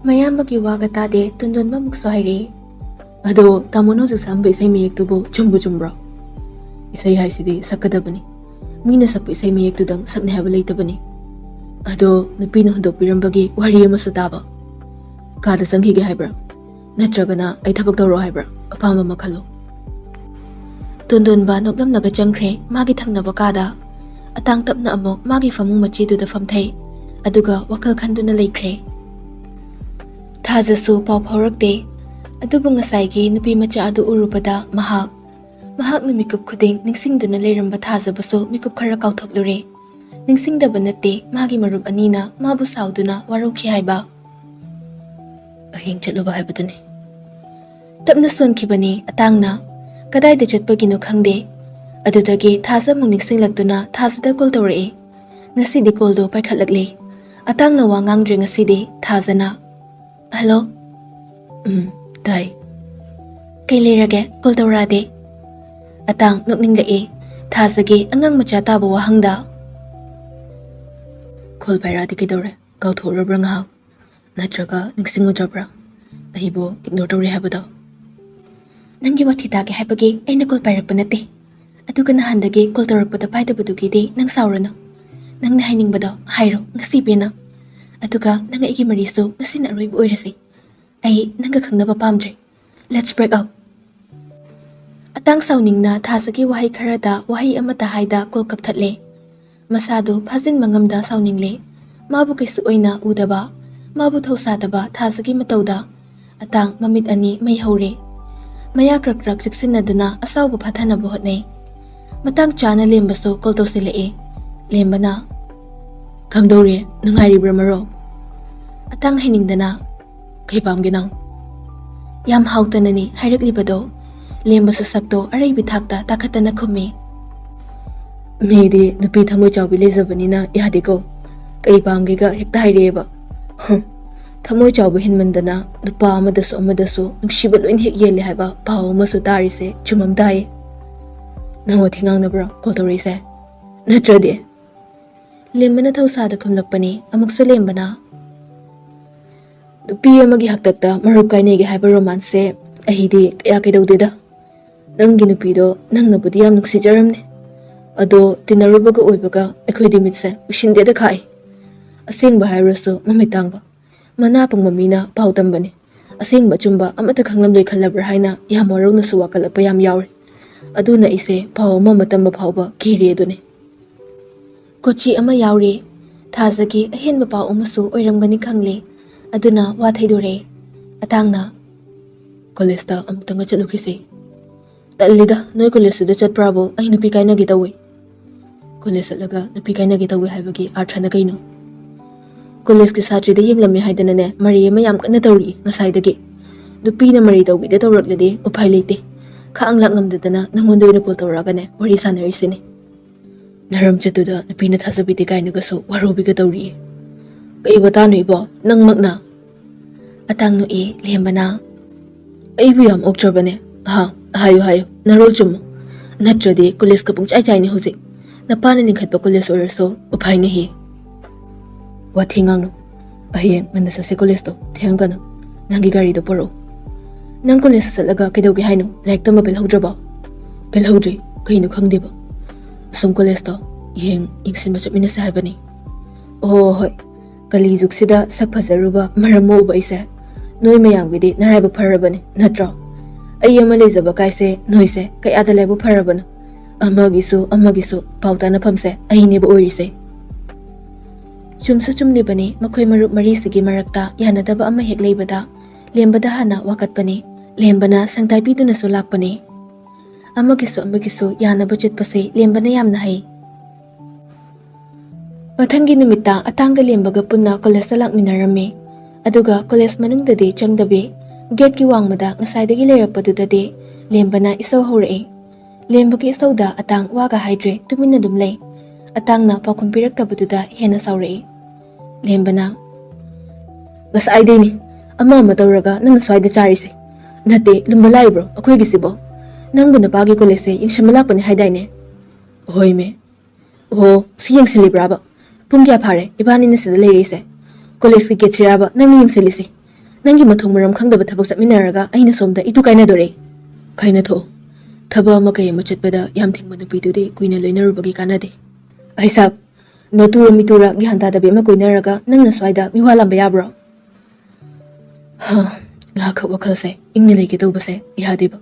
ꯃꯌꯥꯝꯕꯒꯤ ꯋꯥꯒ ꯇꯥꯗꯦ, ꯇꯣꯟꯗꯣꯟꯕ ꯑꯃꯨꯛꯁꯨ ꯍꯥꯏꯔꯛꯏ꯫ "ꯑꯗꯣ ꯇꯥꯃꯣꯅ ꯍꯧꯖꯤꯛ ꯁꯛꯑꯝꯕ ꯏꯁꯩ ꯃꯌꯦꯛꯇꯨꯕꯨ ꯆꯨꯝꯕꯨ ꯆꯨꯝꯕ꯭ꯔꯣ? ꯏꯁꯩ ꯍꯥꯏꯁꯤꯗꯤ ꯁꯛꯀꯗꯕꯅꯤ꯫ ꯃꯤꯅ ꯁꯛꯄ ꯏꯁꯩ ꯃꯌꯦꯛꯇꯨꯗꯪ ꯁꯛꯅꯤ ꯍꯥꯏꯕ ꯂꯩꯇꯕꯅꯤ꯫ ꯑꯗꯣ ꯅꯨꯄꯤꯅ ꯍꯨꯟꯗꯣꯛꯄꯤꯔꯝꯕꯒꯤ ꯋꯥꯔꯤ ꯑꯃꯁꯨ ꯇꯥꯕ꯫ ꯀꯥꯗ ꯆꯪꯈꯤꯒꯦ ꯍꯥꯏꯕ꯭ꯔꯥ?" ꯅꯠꯇ꯭ꯔꯒꯅ ꯑꯩ ꯊꯕꯛ ꯇꯧꯔꯣ ꯍꯥꯏꯕ꯭ꯔꯥ? ꯑꯄꯥꯝꯕ ꯑꯃ ꯈꯜꯂꯣ꯫ ꯇꯣꯟꯗꯣꯟꯕ ꯅꯣꯛꯂꯝꯂꯒ ꯆꯪꯈ꯭ꯔꯦ ꯃꯥꯒꯤ ꯊꯪꯅꯕ ꯀꯥꯗ꯫ ꯑꯇꯥꯡ ꯇꯞꯅ ꯑꯃꯨꯛ ꯃꯥꯒꯤ ꯐꯃꯨꯡ ꯃꯆꯤꯗꯨꯗ ꯐꯝꯊꯩ꯫ ꯑꯗꯨꯒ ꯋꯥꯈꯜ ꯈꯟꯗꯨꯅ ꯂꯩꯈ꯭ꯔꯦ꯫ ꯊꯥꯖꯁꯨ ꯄꯥꯎ ꯐꯥꯎꯔꯛꯇꯦ꯫ ꯑꯗꯨꯕꯨ ꯉꯁꯥꯏꯒꯤ ꯅꯨꯄꯤ ꯃꯆꯥ ꯑꯗꯨ ꯎꯔꯨꯕꯗ ꯃꯍꯥꯛ, ꯃꯍꯥꯛꯅ ꯃꯤꯀꯨꯞ ꯈꯨꯗꯤꯡ ꯅꯤꯡꯁꯤꯡꯗꯨꯅ ꯂꯩꯔꯝꯕ ꯊꯥꯖꯕꯁꯨ ꯃꯤꯀꯨꯞ ꯈꯔ ꯀꯥꯎꯊꯣꯛꯂꯨꯔꯦ꯫ ꯅꯤꯡꯁꯤꯡꯗꯕ ꯅꯠꯇꯦ ꯃꯥꯒꯤ ꯃꯔꯨꯞ ꯑꯅꯤꯅ ꯃꯥꯕꯨ ꯁꯥꯎꯗꯨꯅ ꯋꯥꯔꯧꯈꯤ ꯍꯥꯏꯕ꯫ ꯍꯌꯦꯡ ꯆꯠꯂꯨꯕ ꯍꯥꯏꯕꯗꯨꯅꯤ꯫ ꯇꯞꯅ ꯁꯣꯟꯈꯤꯕꯅꯤ ꯑꯇꯥꯡꯅ꯫ ꯀꯗꯥꯏꯗ ꯆꯠꯄꯒꯤꯅꯣ ꯈꯪꯗꯦ꯫ ꯑꯗꯨꯗꯒꯤ ꯊꯥꯖ ꯑꯃꯨꯛ ꯅꯤꯡꯁꯤꯡꯂꯛꯇꯨꯅ ꯊꯥꯖꯗ ꯀꯣꯜ ꯇꯧꯔꯛꯏ꯫ ꯉꯁꯤꯗꯤ ꯀꯣꯜꯗꯣ ꯄꯥꯏꯈꯠꯂꯛꯂꯦ꯫ ꯑꯇꯥꯡꯅ ꯋꯥ ꯉꯥꯡꯗ꯭ꯔꯦ ꯉꯁꯤꯗꯤ꯫ ꯊꯥꯖꯅ, "ꯍꯜꯂꯣ?" "ꯎꯝ, ꯇꯥꯏ꯫ ꯀꯩ ꯂꯩꯔꯒꯦ? ꯀꯣꯜ ꯇꯧꯔꯛꯑꯗꯤ?" ꯑꯇꯥꯡ ꯅꯣꯛꯅꯤꯡꯂꯛꯏ꯫ ꯊꯥꯖꯒꯤ ꯑꯉꯥꯡ ꯃꯆꯥ ꯇꯥꯕ ꯋꯥꯍꯪꯗ꯫ "ꯀꯣꯜ ꯄꯥꯏꯔꯛꯑꯗꯤ ꯀꯩꯗꯧꯔꯦ? ꯀꯥꯎꯊꯣꯛꯎꯔꯕ꯭ꯔꯥ ꯉꯥꯏꯍꯥꯛ? ꯅꯠꯇ꯭ꯔꯒ ꯅꯤꯡꯁꯤꯡꯉꯨꯗ꯭ꯔꯕ꯭ꯔꯥ? ꯑꯩꯕꯨ ꯏꯒꯅꯣꯔ ꯇꯧꯔꯦ ꯍꯥꯏꯕꯗꯣ?" "ꯅꯪꯒꯤ ꯋꯥꯊꯤ ꯇꯥꯒꯦ ꯍꯥꯏꯕꯒꯤ ꯑꯩꯅ ꯀꯣꯜ ꯄꯥꯏꯔꯛꯄ ꯅꯠꯇꯦ꯫ ꯑꯗꯨꯒ ꯅꯍꯥꯟꯗꯒꯤ ꯀꯣꯜ ꯇꯧꯔꯛꯄꯗ ꯄꯥꯏꯗꯕꯗꯨꯒꯤꯗꯤ ꯅꯪ ꯁꯥꯎꯔꯅꯨ꯫ ꯅꯪꯅ ꯍꯥꯏꯅꯤꯡꯕꯗꯣ ꯍꯥꯏꯔꯣ ꯉꯁꯤ ꯄꯦꯟꯅ꯫ ꯑꯗꯨꯒ ꯅꯪ ꯑꯩꯒꯤ ꯃꯔꯤꯁꯨ ꯉꯁꯤꯅ ꯑꯔꯣꯏꯕ ꯑꯣꯏꯔꯁꯤ꯫ ꯑꯩ ꯅꯪꯒ ꯈꯪꯅꯕ ꯄꯥꯝꯗ꯭ꯔꯦ꯫ Let's break up." ꯑꯇꯥꯡ ꯁꯥꯎꯅꯤꯡꯅ ꯊꯥꯖꯒꯤ ꯋꯥꯍꯩ ꯈꯔꯗ ꯋꯥꯍꯩ ꯑꯃꯠꯇ ꯍꯥꯏꯗ ꯀꯣꯜ ꯀꯛꯊꯠꯂꯦ꯫ ꯃꯁꯥꯗꯨ ꯐꯥꯖꯤꯟꯕ ꯉꯝꯗ ꯁꯥꯎꯅꯤꯡꯂꯦ꯫ ꯃꯥꯕꯨ ꯀꯩꯁꯨ ꯑꯣꯏꯅ ꯎꯗꯕ, ꯃꯥꯕꯨ ꯊꯧꯁꯥꯗꯕ ꯊꯥꯖꯒꯤ ꯃꯇꯧꯗ ꯑꯇꯥꯡ ꯃꯃꯤꯠ ꯑꯅꯤ ꯃꯩ ꯍꯧꯔꯦ꯫ ꯃꯌꯥ ꯀ꯭ꯔꯛ ꯀ꯭ꯔꯛ ꯆꯤꯛꯁꯤꯟꯅꯗꯨꯅ ꯑꯁꯥꯎꯕ ꯐꯥꯊꯅꯕ ꯍꯣꯠꯅꯩ꯫ ꯃꯇꯥꯡ ꯆꯥꯅ ꯂꯦꯝꯕꯁꯨ ꯀꯣꯜ ꯇꯧꯁꯤꯜꯂꯛꯑꯦ꯫ ꯂꯦꯝꯕꯅ, "ꯀꯝꯗꯧꯔꯤ? ꯅꯨꯡꯉꯥꯏꯔꯤꯕ꯭ꯔꯥ ꯃꯔꯣ?" ꯑꯇꯥꯡ ꯍꯩꯅꯤꯡꯗꯅ, "ꯀꯩ ꯄꯥꯝꯒꯦ ꯅꯪ?" ꯌꯥꯝ ꯍꯥꯎꯇꯅꯅꯤ ꯍꯥꯏꯔꯛꯂꯤꯕꯗꯣ꯫ ꯂꯦꯝꯕꯁꯨ ꯁꯛꯇꯣ ꯑꯔꯩꯕꯤ ꯊꯥꯛꯇ ꯇꯥꯈꯠꯇꯅ ꯈꯨꯝꯃꯤ꯫ "ꯃꯤꯗꯤ ꯅꯨꯄꯤ ꯊꯃꯣꯏ ꯆꯥꯎꯕꯤ ꯂꯩꯖꯕꯅꯤꯅ ꯌꯥꯗꯦꯀꯣ꯫ ꯀꯩ ꯄꯥꯝꯒꯦꯒ ꯍꯦꯛꯇ ꯍꯥꯏꯔꯛꯑꯦꯕ꯫ ꯍꯨꯝ, ꯊꯃꯣꯏ ꯆꯥꯎꯕ ꯍꯦꯟꯃꯟꯗꯅ ꯅꯨꯄꯥ ꯑꯃꯗꯁꯨ ꯑꯃꯗꯁꯨ ꯅꯨꯡꯁꯤꯕ ꯂꯣꯏꯅ ꯍꯦꯛ ꯌꯦꯜꯂꯦ ꯍꯥꯏꯕ ꯄꯥꯎ ꯑꯃꯁꯨ ꯇꯥꯔꯤꯁꯦ ꯆꯨꯝꯃꯝ ꯇꯥꯏꯌꯦ꯫ ꯅꯪ ꯋꯥꯊꯤ ꯉꯥꯡꯅꯕ꯭ꯔꯣ ꯀꯣꯜ ꯇꯧꯔꯛꯏꯁꯦ? ꯅꯠꯇ꯭ꯔꯗꯤ?" ꯂꯦꯝꯕꯅ ꯊꯧꯁꯥꯗ ꯈꯨꯝꯂꯛꯄꯅꯤ꯫ ꯑꯃꯨꯛꯁꯨ ꯂꯦꯝꯕꯅ, "ꯅꯨꯄꯤ ꯑꯃꯒꯤ ꯍꯥꯛꯇꯛꯇ ꯃꯔꯨꯞ ꯀꯥꯏꯅꯩꯒꯦ ꯍꯥꯏꯕ ꯔꯣꯃꯥꯟꯁꯁꯦ ꯑꯩꯗꯤ ꯀꯌꯥ ꯀꯩꯗꯧꯗꯦꯗ꯫ ꯅꯪꯒꯤ ꯅꯨꯄꯤꯗꯣ ꯅꯪꯅꯕꯨꯗꯤ ꯌꯥꯝ ꯅꯨꯡꯁꯤꯖꯔꯝꯅꯤ꯫ ꯑꯗꯣ ꯇꯤꯟꯅꯔꯨꯕꯒ ꯑꯣꯏꯕꯒ ꯑꯩꯈꯣꯏꯗꯤ ꯃꯤꯠꯁꯦ ꯎꯏꯁꯤꯟꯗꯦꯗ ꯈꯥꯛꯏ꯫ ꯑꯁꯦꯡꯕ ꯍꯥꯏꯔꯨꯔꯁꯨ ꯃꯃꯤꯠ ꯇꯥꯡꯕ, ꯃꯅꯥ ꯄꯪꯕ ꯃꯤꯅ ꯄꯥꯎ ꯇꯝꯕꯅꯤ꯫ ꯑꯁꯦꯡꯕ ꯑꯆꯨꯝꯕ ꯑꯃꯠꯇ ꯈꯪꯂꯝꯂꯣꯏ ꯈꯜꯂꯕ꯭ꯔꯥ ꯍꯥꯏꯅ ꯌꯥꯝ ꯋꯥꯔꯧꯅꯁꯨ ꯋꯥꯀꯠꯂꯛꯄ ꯌꯥꯝ ꯌꯥꯎꯔꯦ꯫ ꯑꯗꯨꯅ ꯑꯩꯁꯦ ꯄꯥꯎ ꯑꯃ ꯑꯃ ꯇꯝꯕ ꯐꯥꯎꯕ ꯀꯤꯔꯦ ꯑꯗꯨꯅꯤ꯫ ꯀꯣꯆꯤ ꯑꯃ ꯌꯥꯎꯔꯦ꯫ ꯊꯥꯖꯒꯦ ꯑꯍꯦꯟꯕ ꯄꯥꯎ ꯑꯃꯁꯨ ꯑꯣꯏꯔꯝꯒꯅꯤ ꯈꯪꯂꯦ꯫ ꯑꯗꯨꯅ ꯋꯥ ꯊꯩꯗꯣꯔꯛꯑꯦ꯫ ꯑꯇꯥꯡꯅ, "ꯀꯣꯂꯦꯖꯇ ꯑꯃꯨꯛꯇꯪꯒ ꯆꯠꯂꯨꯈꯤꯁꯦ꯫ ꯇꯜꯂꯤꯗ, ꯅꯣꯏ ꯀꯣꯂꯦꯖꯇꯨꯗ ꯆꯠꯄ꯭ꯔꯥꯕꯨ ꯑꯩ ꯅꯨꯄꯤ ꯀꯥꯏꯅꯒꯦ ꯇꯧꯋꯦ꯫" "ꯀꯣꯂꯦꯖ ꯆꯠꯂꯒ ꯅꯨꯄꯤ ꯀꯥꯏꯅꯒꯦ ꯇꯧꯋꯦ ꯍꯥꯏꯕꯒꯤ ꯑꯥꯔꯊꯅ ꯀꯩꯅꯣ?" "ꯀꯣꯂꯦꯖꯀꯤ ꯁꯥꯇ꯭ꯔꯤꯗ ꯌꯦꯡꯂꯝꯃꯦ ꯍꯥꯏꯗꯅꯅꯦ, ꯃꯔꯩ ꯑꯃ ꯌꯥꯝ ꯀꯟꯅ ꯇꯧꯔꯤ ꯉꯁꯥꯏꯗꯒꯤ꯫ ꯅꯨꯄꯤꯅ ꯃꯔꯩ ꯇꯧꯕꯤꯗ ꯇꯧꯔꯛꯂꯗꯤ ꯎꯄꯥꯏ ꯂꯩꯇꯦ꯫ ꯈꯥꯡ ꯂꯥꯛ ꯉꯝꯗꯗꯅ ꯅꯪꯉꯣꯟꯗ ꯑꯣꯏꯅ ꯀꯣꯜ ꯇꯧꯔꯛꯑꯒꯅꯦ ꯋꯥꯔꯤ ꯁꯥꯟꯅꯔꯤꯁꯤꯅꯤ꯫ ꯅꯔꯝ ꯆꯠꯇꯨꯗ ꯅꯨꯄꯤꯅ ꯊꯥꯖꯕꯤꯗꯦ ꯀꯥꯏꯅꯒꯁꯨ ꯋꯥꯔꯧꯕꯤꯒ ꯇꯧꯔꯤꯌꯦ꯫ ꯀꯩ ꯋꯥꯇꯥꯅꯣ ꯏꯕꯣ, ꯅꯪꯃꯛꯅ?" ꯑꯇꯥꯡ ꯅꯣꯛꯏ ꯂꯦꯝꯕꯅ꯫ "ꯑꯩꯕꯨ ꯌꯥꯝ ꯑꯣꯛꯇ꯭ꯔꯕꯅꯦ꯫ ꯑꯍꯥ, ꯍꯥꯏꯌꯨ, ꯍꯥꯏꯌꯨ, ꯅꯔꯣꯜ ꯆꯨꯝꯃꯨ꯫ ꯅꯠꯇ꯭ꯔꯗꯤ ꯀꯣꯂꯦꯖꯀ ꯄꯨꯡꯆꯥꯏ ꯆꯥꯏꯅꯤ ꯍꯧꯖꯤꯛ꯫ ꯅꯄꯥꯅ ꯂꯤꯡꯈꯠꯄ ꯀꯣꯂꯦꯖ ꯑꯣꯏꯔꯁꯨ ꯎꯄꯥꯏꯅꯦꯍꯦ꯫" "ꯋꯥꯊꯤ ꯉꯥꯡꯅꯨ꯫ ꯍꯌꯦꯡ ꯉꯟꯅ ꯆꯠꯁꯦ ꯀꯣꯂꯦꯖꯇꯣ, ꯊꯦꯡꯒꯅꯨ꯫ ꯅꯪꯒꯤ ꯒꯥꯔꯤꯗꯣ ꯄꯨꯔꯛꯎ꯫" "ꯅꯪ ꯀꯣꯂꯦꯖꯇ ꯆꯠꯂꯒ ꯀꯩꯗꯧꯒꯦ ꯍꯥꯏꯅꯣ? ꯂꯥꯏꯔꯤꯛ ꯇꯝꯕ ꯄꯦꯜꯍꯧꯗ꯭ꯔꯕꯣ?" "ꯄꯦꯜꯍꯧꯗ꯭ꯔꯦ꯫ ꯀꯩꯅꯣ ꯈꯪꯗꯦꯕ꯫ ꯑꯁꯣꯝ ꯀꯣꯂꯦꯖꯇꯣ ꯌꯦꯡ ꯌꯦꯡꯁꯤꯟꯕ ꯆꯠꯃꯤꯟꯅꯁꯦ ꯍꯥꯏꯕꯅꯤ꯫" "ꯑꯣ ꯍꯣꯏ, ꯀꯂꯤ ꯖꯨꯒꯁꯤꯗ ꯁꯛ ꯐꯖꯔꯨꯕ ꯃꯔꯝ ꯃꯣꯛꯎꯕ ꯑꯩꯁꯦ꯫ ꯅꯣꯏ ꯃꯌꯥꯝꯒꯤꯗꯤ ꯅꯔꯥꯏꯕꯛ ꯐꯔꯕꯅꯤ, ꯅꯠꯇ꯭ꯔꯣ? ꯑꯩ ꯑꯃ ꯂꯩꯖꯕ ꯀꯥꯏꯁꯦ ꯅꯣꯏꯁꯦ ꯀꯌꯥꯗ ꯂꯥꯏꯕꯛ ꯐꯔꯕꯅꯣ꯫ ꯑꯃꯒꯤꯁꯨ ꯑꯃꯒꯤꯁꯨ ꯄꯥꯎ ꯇꯥꯅꯐꯝꯁꯦ ꯑꯩꯅꯦꯕ ꯑꯣꯏꯔꯤꯁꯦ꯫" ꯆꯨꯝꯁꯨ ꯆꯨꯝꯂꯤꯕꯅꯤ, ꯃꯈꯣꯏ ꯃꯔꯨꯞ ꯃꯔꯤꯁꯤꯒꯤ ꯃꯔꯛꯇ ꯌꯥꯅꯗꯕ ꯑꯃ ꯍꯦꯛ ꯂꯩꯕꯗ ꯂꯦꯝꯕꯗ ꯍꯥꯟꯅ ꯋꯥꯀꯠꯄꯅꯤ꯫ ꯂꯦꯝꯕꯅ ꯁꯪꯇꯥꯏ ꯄꯤꯗꯨꯅꯁꯨ ꯂꯥꯛꯄꯅꯤ꯫ ꯑꯃꯒꯤꯁꯨ ꯑꯃꯒꯤꯁꯨ ꯌꯥꯅꯕ ꯆꯠꯄꯁꯦ ꯂꯦꯝꯕꯅ ꯌꯥꯝꯅ ꯍꯩ꯫ ꯃꯊꯪꯒꯤ ꯅꯨꯃꯤꯠꯇ ꯑꯇꯥꯡꯒ ꯂꯦꯝꯕꯒ ꯄꯨꯟꯅ ꯀꯣꯂꯦꯖꯇ ꯂꯥꯛꯃꯤꯟꯅꯔꯝꯃꯤ꯫ ꯑꯗꯨꯒ ꯀꯣꯂꯦꯖ ꯃꯅꯨꯡꯗꯗꯤ ꯆꯪꯗꯕꯤ, ꯒꯦꯠꯀꯤ ꯋꯥꯡꯃꯗ ꯉꯁꯥꯏꯗꯒꯤ ꯂꯩꯔꯛꯄꯗꯨꯗꯗꯤ ꯂꯦꯝꯕꯅ ꯏꯁꯧ ꯍꯧꯔꯛꯏ꯫ ꯂꯦꯝꯕꯒꯤ ꯏꯁꯧꯗ ꯑꯇꯥꯡ ꯋꯥꯒ ꯍꯥꯏꯗ꯭ꯔꯦ, ꯇꯨꯃꯤꯟꯅ ꯑꯗꯨꯝ ꯂꯩ꯫ ꯑꯇꯥꯡꯅ ꯄꯥꯎꯈꯨꯝ ꯄꯤꯔꯛꯇꯕꯗꯨꯗ ꯍꯦꯟꯅ ꯁꯥꯎꯔꯛꯏ꯫ ꯂꯦꯝꯕꯅ, "ꯉꯁꯥꯏꯗꯩꯅꯤ ꯑꯃ ꯑꯃ ꯇꯧꯔꯒ ꯅꯪꯅ ꯁ꯭ꯋꯥꯏꯗ ꯆꯥꯔꯤꯁꯦ꯫ ꯅꯠꯇꯦ, ꯂꯨꯝꯕ ꯂꯥꯛꯏꯕ꯭ꯔꯣ ꯑꯩꯈꯣꯏꯒꯤꯁꯤꯕꯣ? ꯅꯪꯕꯨ ꯅꯄꯥꯒꯤ ꯀꯣꯂꯦꯖꯁꯦ ꯌꯦꯡꯁꯤꯟꯕ ꯂꯥꯛꯄꯅꯤ ꯍꯥꯏꯗꯥꯏꯅꯦ?" "ꯍꯣꯏꯃꯦ꯫" "ꯑꯣꯍꯣ, ꯁꯤ ꯌꯦꯡꯁꯤꯜꯂꯤꯕ꯭ꯔꯥꯕ? ꯄꯨꯡ ꯀꯌꯥ ꯐꯥꯔꯦ ꯏꯕꯥꯅꯤꯅ ꯁꯤꯗ ꯂꯩꯔꯛꯏꯁꯦ? ꯀꯣꯂꯦꯖꯀꯤ ꯒꯦꯠꯁꯤꯔꯥꯕ ꯅꯪꯅ ꯌꯦꯡꯁꯤꯜꯂꯤꯁꯦ? ꯅꯪꯒꯤ ꯃꯊꯣꯡ ꯃꯔꯝ ꯈꯪꯗꯕ ꯊꯕꯛ ꯆꯠꯃꯤꯟꯅꯔꯒ ꯑꯩꯅ ꯁꯣꯝꯗ ꯏꯇꯨ ꯀꯥꯏꯅꯗꯣꯔꯦ꯫ ꯀꯥꯏꯅꯊꯣꯛꯑꯣ꯫ ꯊꯕꯛ ꯑꯃ ꯀꯩ ꯑꯃ ꯆꯠꯄꯗ ꯌꯥꯝ ꯊꯤꯡꯕ ꯅꯨꯄꯤꯗꯨꯗꯤ ꯀꯨꯏꯅ ꯂꯣꯏꯅꯔꯨꯕꯒꯤ ꯀꯥꯟꯅꯗꯦ꯫ ꯑꯍꯩꯁꯥꯛ, ꯅꯇꯨꯔ ꯃꯤꯇꯨꯔ ꯒ꯭ꯌꯥꯟ ꯇꯥꯗꯕꯤ ꯑꯃ ꯀꯣꯏꯅꯔꯒ ꯅꯪꯅ ꯁ꯭ꯋꯥꯏꯗ ꯃꯤꯋꯥ ꯂꯥꯝꯕ ꯌꯥꯕ꯭ꯔꯣ?" "ꯍꯥ, ꯉꯥꯏꯍꯥꯛꯈꯛ ꯋꯥꯈꯜꯁꯦ ꯏꯪꯅ ꯂꯩꯒꯦ ꯇꯧꯕꯁꯦ ꯌꯥꯗꯦꯕ꯫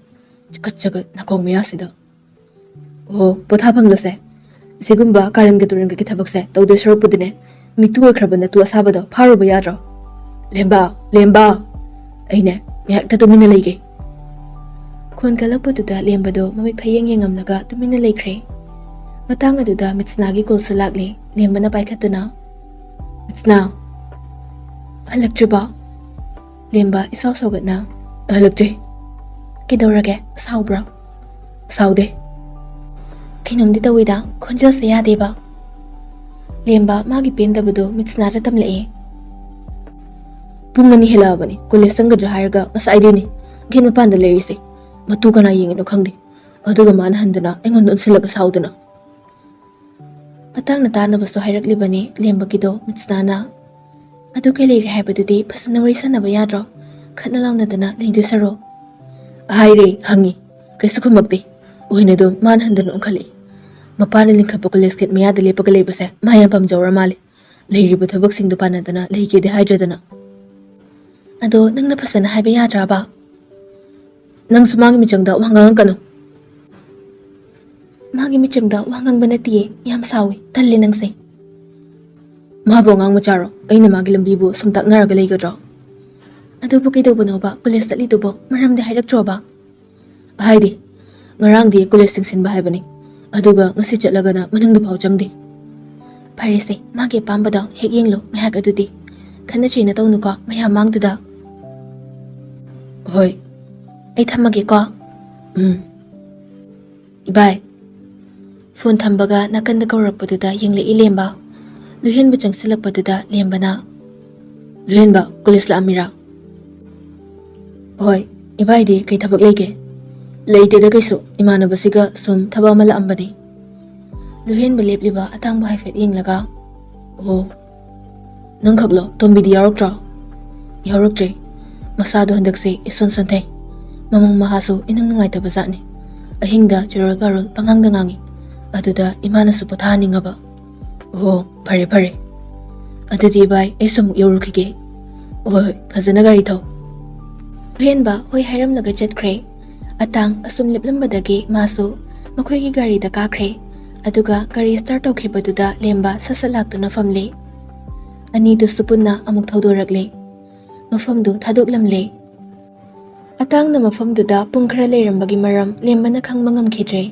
ꯆꯀꯠ ꯆꯀꯠ ꯅꯥꯀꯣꯡ ꯃꯌꯥꯁꯤꯗ꯫ ꯑꯣ, ꯄꯣꯊꯥꯐꯝꯗꯁꯦ꯫ ꯁꯤꯒꯨꯝꯕ ꯀꯥꯔꯟꯒ ꯇꯨꯔꯟꯒꯒꯤ ꯊꯕꯛꯁꯦ ꯇꯧꯗꯣꯏ ꯁꯔꯨꯛꯄꯨꯗꯤꯅꯦ, ꯃꯤꯇꯨ ꯑꯣꯏꯈ꯭ꯔꯕ ꯅꯇꯨ ꯑꯁꯥꯕꯗꯣ ꯐꯥꯔꯨꯕ ꯌꯥꯗ꯭ꯔꯣ? ꯂꯦꯝꯕ, ꯂꯦꯝꯕ! ꯑꯩꯅꯦ ꯉꯥꯏꯍꯥꯛꯇ ꯇꯨꯃꯤꯟꯅ ꯂꯩꯒꯦ꯫ ꯈꯣꯟ ꯀꯜꯂꯛꯄꯗꯨꯗ ꯂꯦꯝꯕꯗꯣ ꯃꯃꯤꯠ ꯐꯌꯦꯡ ꯌꯦꯡꯉꯝꯂꯒ ꯇꯨꯃꯤꯟꯅ ꯂꯩꯈ꯭ꯔꯦ꯫ ꯃꯇꯥꯡ ꯑꯗꯨꯗ ꯃꯤꯠꯁꯅꯥꯒꯤ ꯀꯣꯜꯁꯨ ꯂꯥꯛꯂꯦ꯫ ꯂꯦꯝꯕꯅ ꯄꯥꯏꯈꯠꯇꯨꯅ, "ꯃꯤꯠꯁꯅꯥ, ꯍꯜꯂꯛꯇ꯭ꯔꯤꯕꯣ?" ꯂꯦꯝꯕ ꯏꯁꯥꯎ ꯁꯥꯎꯒꯠꯅ, "ꯍꯜꯂꯛꯇ꯭ꯔꯤ꯫" "ꯀꯩꯗꯧꯔꯒꯦ? ꯁꯥꯎꯕ꯭ꯔꯣ?" "ꯁꯥꯎꯗꯦ꯫" "ꯀꯩꯅꯣꯝꯗꯤ ꯇꯧꯋꯤꯗ, ꯈꯣꯟꯖꯦꯜꯁꯦ ꯌꯥꯗꯦꯕ꯫" ꯂꯦꯝꯕ ꯃꯥꯒꯤ ꯄꯦꯟꯗꯕꯗꯣ ꯃꯤꯠꯁꯅꯥꯗ ꯇꯝꯂꯛꯑꯦ꯫ "ꯄꯨꯡ ꯑꯅꯤ ꯍꯦꯜꯂꯛꯑꯕꯅꯤ, ꯀꯣꯂꯦꯖ ꯆꯪꯒꯗ꯭ꯔꯥ ꯍꯥꯏꯔꯒ ꯉꯁꯥꯏꯗꯩꯅꯤ ꯒꯦꯠ ꯃꯄꯥꯟꯗ ꯂꯩꯔꯤꯁꯦ꯫ ꯃꯇꯨ ꯀꯅꯥ ꯌꯦꯡꯉꯤꯅꯣ ꯈꯪꯗꯦ, ꯑꯗꯨꯒ ꯃꯥꯅ ꯍꯟꯗꯅ ꯑꯩꯉꯣꯟꯗ ꯑꯣꯟꯁꯤꯜꯂꯒ ꯁꯥꯎꯗꯅ꯫" ꯃꯇꯥꯡꯅ ꯇꯥꯅꯕꯁꯨ ꯍꯥꯏꯔꯛꯂꯤꯕꯅꯤ ꯂꯦꯝꯕꯒꯤꯗꯣ ꯃꯤꯠꯁꯅꯥꯅ꯫ "ꯑꯗꯨ ꯀꯩ ꯂꯩꯔꯦ ꯍꯥꯏꯕꯗꯨꯗꯤ ꯐꯖꯅ ꯋꯥꯔꯤ ꯁꯥꯟꯅꯕ ꯌꯥꯗ꯭ꯔꯣ? ꯈꯠꯅ ꯂꯥꯎꯅꯗꯅ ꯂꯩꯗꯣꯏ ꯁꯔꯨꯛ꯫" ꯍꯥꯏꯔꯦ, ꯍꯪꯉꯤ, ꯀꯩꯁꯨ ꯈꯨꯝꯃꯛꯇꯦ꯫ ꯑꯣꯏꯅ ꯑꯗꯨꯝ ꯃꯥꯅ ꯍꯟꯗꯅ ꯑꯣꯟꯈꯠꯂꯛꯏ꯫ ꯃꯄꯥꯅ ꯂꯤꯡꯈꯠꯄ ꯀꯣꯂꯦꯖ ꯒꯦꯠ ꯃꯌꯥꯗ ꯂꯦꯞꯄꯒ ꯂꯩꯕꯁꯦ ꯃꯥ ꯌꯥꯝ ꯄꯥꯝꯖꯧꯔ ꯃꯥꯜꯂꯦ꯫ ꯂꯩꯔꯤꯕ ꯊꯕꯛꯁꯤꯡꯗꯣ ꯄꯥꯟꯅꯗꯅ ꯂꯩꯒꯦꯗꯤ ꯍꯥꯏꯗ꯭ꯔꯗꯅ꯫ "ꯑꯗꯣ ꯅꯪꯅ ꯐꯖꯅ ꯍꯥꯏꯕ ꯌꯥꯗ꯭ꯔꯕ?" "ꯅꯪꯁꯨ ꯃꯥꯒꯤ ꯃꯤꯆꯪꯗ ꯋꯥ ꯉꯥꯡꯉꯛꯀꯅꯨ꯫" "ꯃꯥꯒꯤ ꯃꯤꯆꯪꯗ ꯋꯥ ꯉꯥꯡꯕ ꯅꯠꯇꯤꯌꯦ, ꯌꯥꯝ ꯁꯥꯎꯋꯦ, ꯇꯜꯂꯦ ꯅꯪꯁꯦ꯫" "ꯃꯥꯕꯨ ꯑꯉꯥꯡ ꯃꯆꯥꯔꯣ? ꯑꯩꯅ ꯃꯥꯒꯤ ꯂꯝꯕꯤꯕꯨ ꯁꯨꯝ ꯇꯥꯛꯅꯔꯒ ꯂꯩꯒꯗ꯭ꯔꯣ?" "ꯑꯗꯨꯕꯨ ꯀꯩꯗꯧꯕꯅꯣꯕ ꯀꯣꯂꯦꯖ ꯆꯠꯂꯤꯗꯨꯕꯣ? ꯃꯔꯝꯗꯤ ꯍꯥꯏꯔꯛꯇ꯭ꯔꯣꯕ?" ꯍꯥꯏꯗꯤ, ꯉꯔꯥꯡꯗꯤ ꯀꯣꯂꯦꯖ ꯊꯤꯡꯁꯤꯟꯕ ꯍꯥꯏꯕꯅꯤ, ꯑꯗꯨꯒ ꯉꯁꯤ ꯆꯠꯂꯒꯅ ꯃꯅꯨꯡꯗ ꯐꯥꯎ ꯆꯪꯗꯦ꯫ ꯐꯔꯦꯁꯦ, ꯃꯥꯒꯤ ꯑꯄꯥꯝꯕꯗꯣ ꯍꯦꯛ ꯌꯦꯡꯂꯣ ꯉꯥꯏꯍꯥꯛ ꯑꯗꯨꯗꯤ꯫ ꯈꯠꯅ ꯆꯩꯅ ꯇꯧꯅꯨꯀꯣ ꯃꯌꯥꯝ ꯃꯥꯡꯗꯨꯗ꯫ ꯍꯣꯏ꯫ ꯑꯩ ꯊꯝꯃꯒꯦꯀꯣ꯫ ꯎꯝ꯫ ꯏꯕꯥꯏ꯫ ꯐꯣꯟ ꯊꯝꯕꯒ ꯅꯥꯀꯟꯗ ꯀꯧꯔꯛꯄꯗꯨꯗ ꯌꯦꯡꯂꯛꯏ ꯂꯦꯝꯕ꯫ ꯂꯨꯍꯦꯟꯕ ꯆꯪꯁꯤꯜꯂꯛꯄꯗꯨꯗ ꯂꯦꯝꯕꯅ, "ꯂꯨꯍꯦꯟꯕ, ꯀꯣꯂꯦꯖ ꯂꯥꯛꯑꯝꯃꯤꯔꯥ?" "ꯍꯣꯏ, ꯏꯕꯥꯏꯗꯤ ꯀꯩ ꯊꯕꯛ ꯂꯩꯒꯦ?" "ꯂꯩꯇꯦꯗ ꯀꯩꯁꯨ, ꯏꯃꯥꯟꯅꯕꯁꯤꯒ ꯁꯨꯝ ꯊꯕꯛ ꯑꯃ ꯂꯥꯛꯑꯝꯕꯅꯤ꯫" ꯂꯨꯍꯦꯟꯕ ꯂꯦꯞꯂꯤꯕ ꯑꯇꯥꯡꯕ ꯍꯥꯏꯐꯦꯠ ꯌꯦꯡꯂꯒ, "ꯑꯣ, ꯅꯪꯈꯛꯂꯣ? ꯇꯣꯝꯕꯤꯗꯤ ꯌꯥꯎꯔꯛꯇ꯭ꯔꯣ?" "ꯌꯥꯎꯔꯛꯇ꯭ꯔꯦ꯫ ꯃꯁꯥꯗꯣ ꯍꯟꯗꯛꯁꯦ ꯏꯁꯣꯟ ꯁꯣꯟꯊꯩ꯫ ꯃꯃꯪ ꯃꯍꯥꯁꯨ ꯏꯅꯨꯡ ꯅꯨꯡꯉꯥꯏꯇꯕ ꯖꯥꯠꯅꯤ꯫ ꯑꯍꯤꯡꯗ ꯆꯦꯔꯣꯜ ꯄꯥꯔꯣꯜ ꯄꯉꯥꯡꯗ ꯉꯥꯡꯉꯤ꯫ ꯑꯗꯨꯗ ꯏꯃꯥꯅꯁꯨ ꯄꯣꯊꯥꯍꯟꯅꯤꯡꯉꯕ꯫" "ꯑꯣꯍꯣ, ꯐꯔꯦ ꯐꯔꯦ꯫ ꯑꯗꯨꯗꯤ ꯏꯕꯥꯏ, ꯑꯩꯁꯨ ꯑꯃꯨꯛ ꯌꯧꯔꯨꯈꯤꯒꯦ꯫" "ꯍꯣꯏ ꯍꯣꯏ, ꯐꯖꯅ ꯒꯥꯔꯤ ꯊꯧ꯫" ꯑꯍꯦꯟꯕ ꯍꯣꯏ ꯍꯥꯏꯔꯝꯂꯒ ꯆꯠꯈ꯭ꯔꯦ꯫ ꯑꯇꯥꯡ ꯑꯁꯨꯝ ꯂꯦꯞꯂꯝꯕꯗꯒꯤ ꯃꯥꯁꯨ ꯃꯈꯣꯏꯒꯤ ꯒꯥꯔꯤꯗ ꯀꯥꯈ꯭ꯔꯦ꯫ ꯑꯗꯨꯒ ꯒꯥꯔꯤ start ꯇꯧꯈꯤꯕꯗꯨꯗ ꯂꯦꯝꯕ ꯁꯠ ꯁꯠ ꯂꯥꯛꯇꯨꯅ ꯐꯝꯂꯦ꯫ ꯑꯅꯤꯗꯨꯁꯨ ꯄꯨꯟꯅ ꯑꯃꯨꯛ ꯊꯧꯗꯣꯔꯛꯂꯦ꯫ ꯃꯐꯝꯗꯨ ꯊꯥꯗꯣꯛꯂꯝꯂꯦ꯫ ꯑꯇꯥꯡꯅ ꯃꯐꯝꯗꯨꯗ ꯄꯨꯡ ꯈꯔ ꯂꯩꯔꯝꯕꯒꯤ ꯃꯔꯝ ꯂꯦꯝꯕꯅ ꯈꯪꯕ ꯉꯝꯈꯤꯗ꯭ꯔꯦ꯫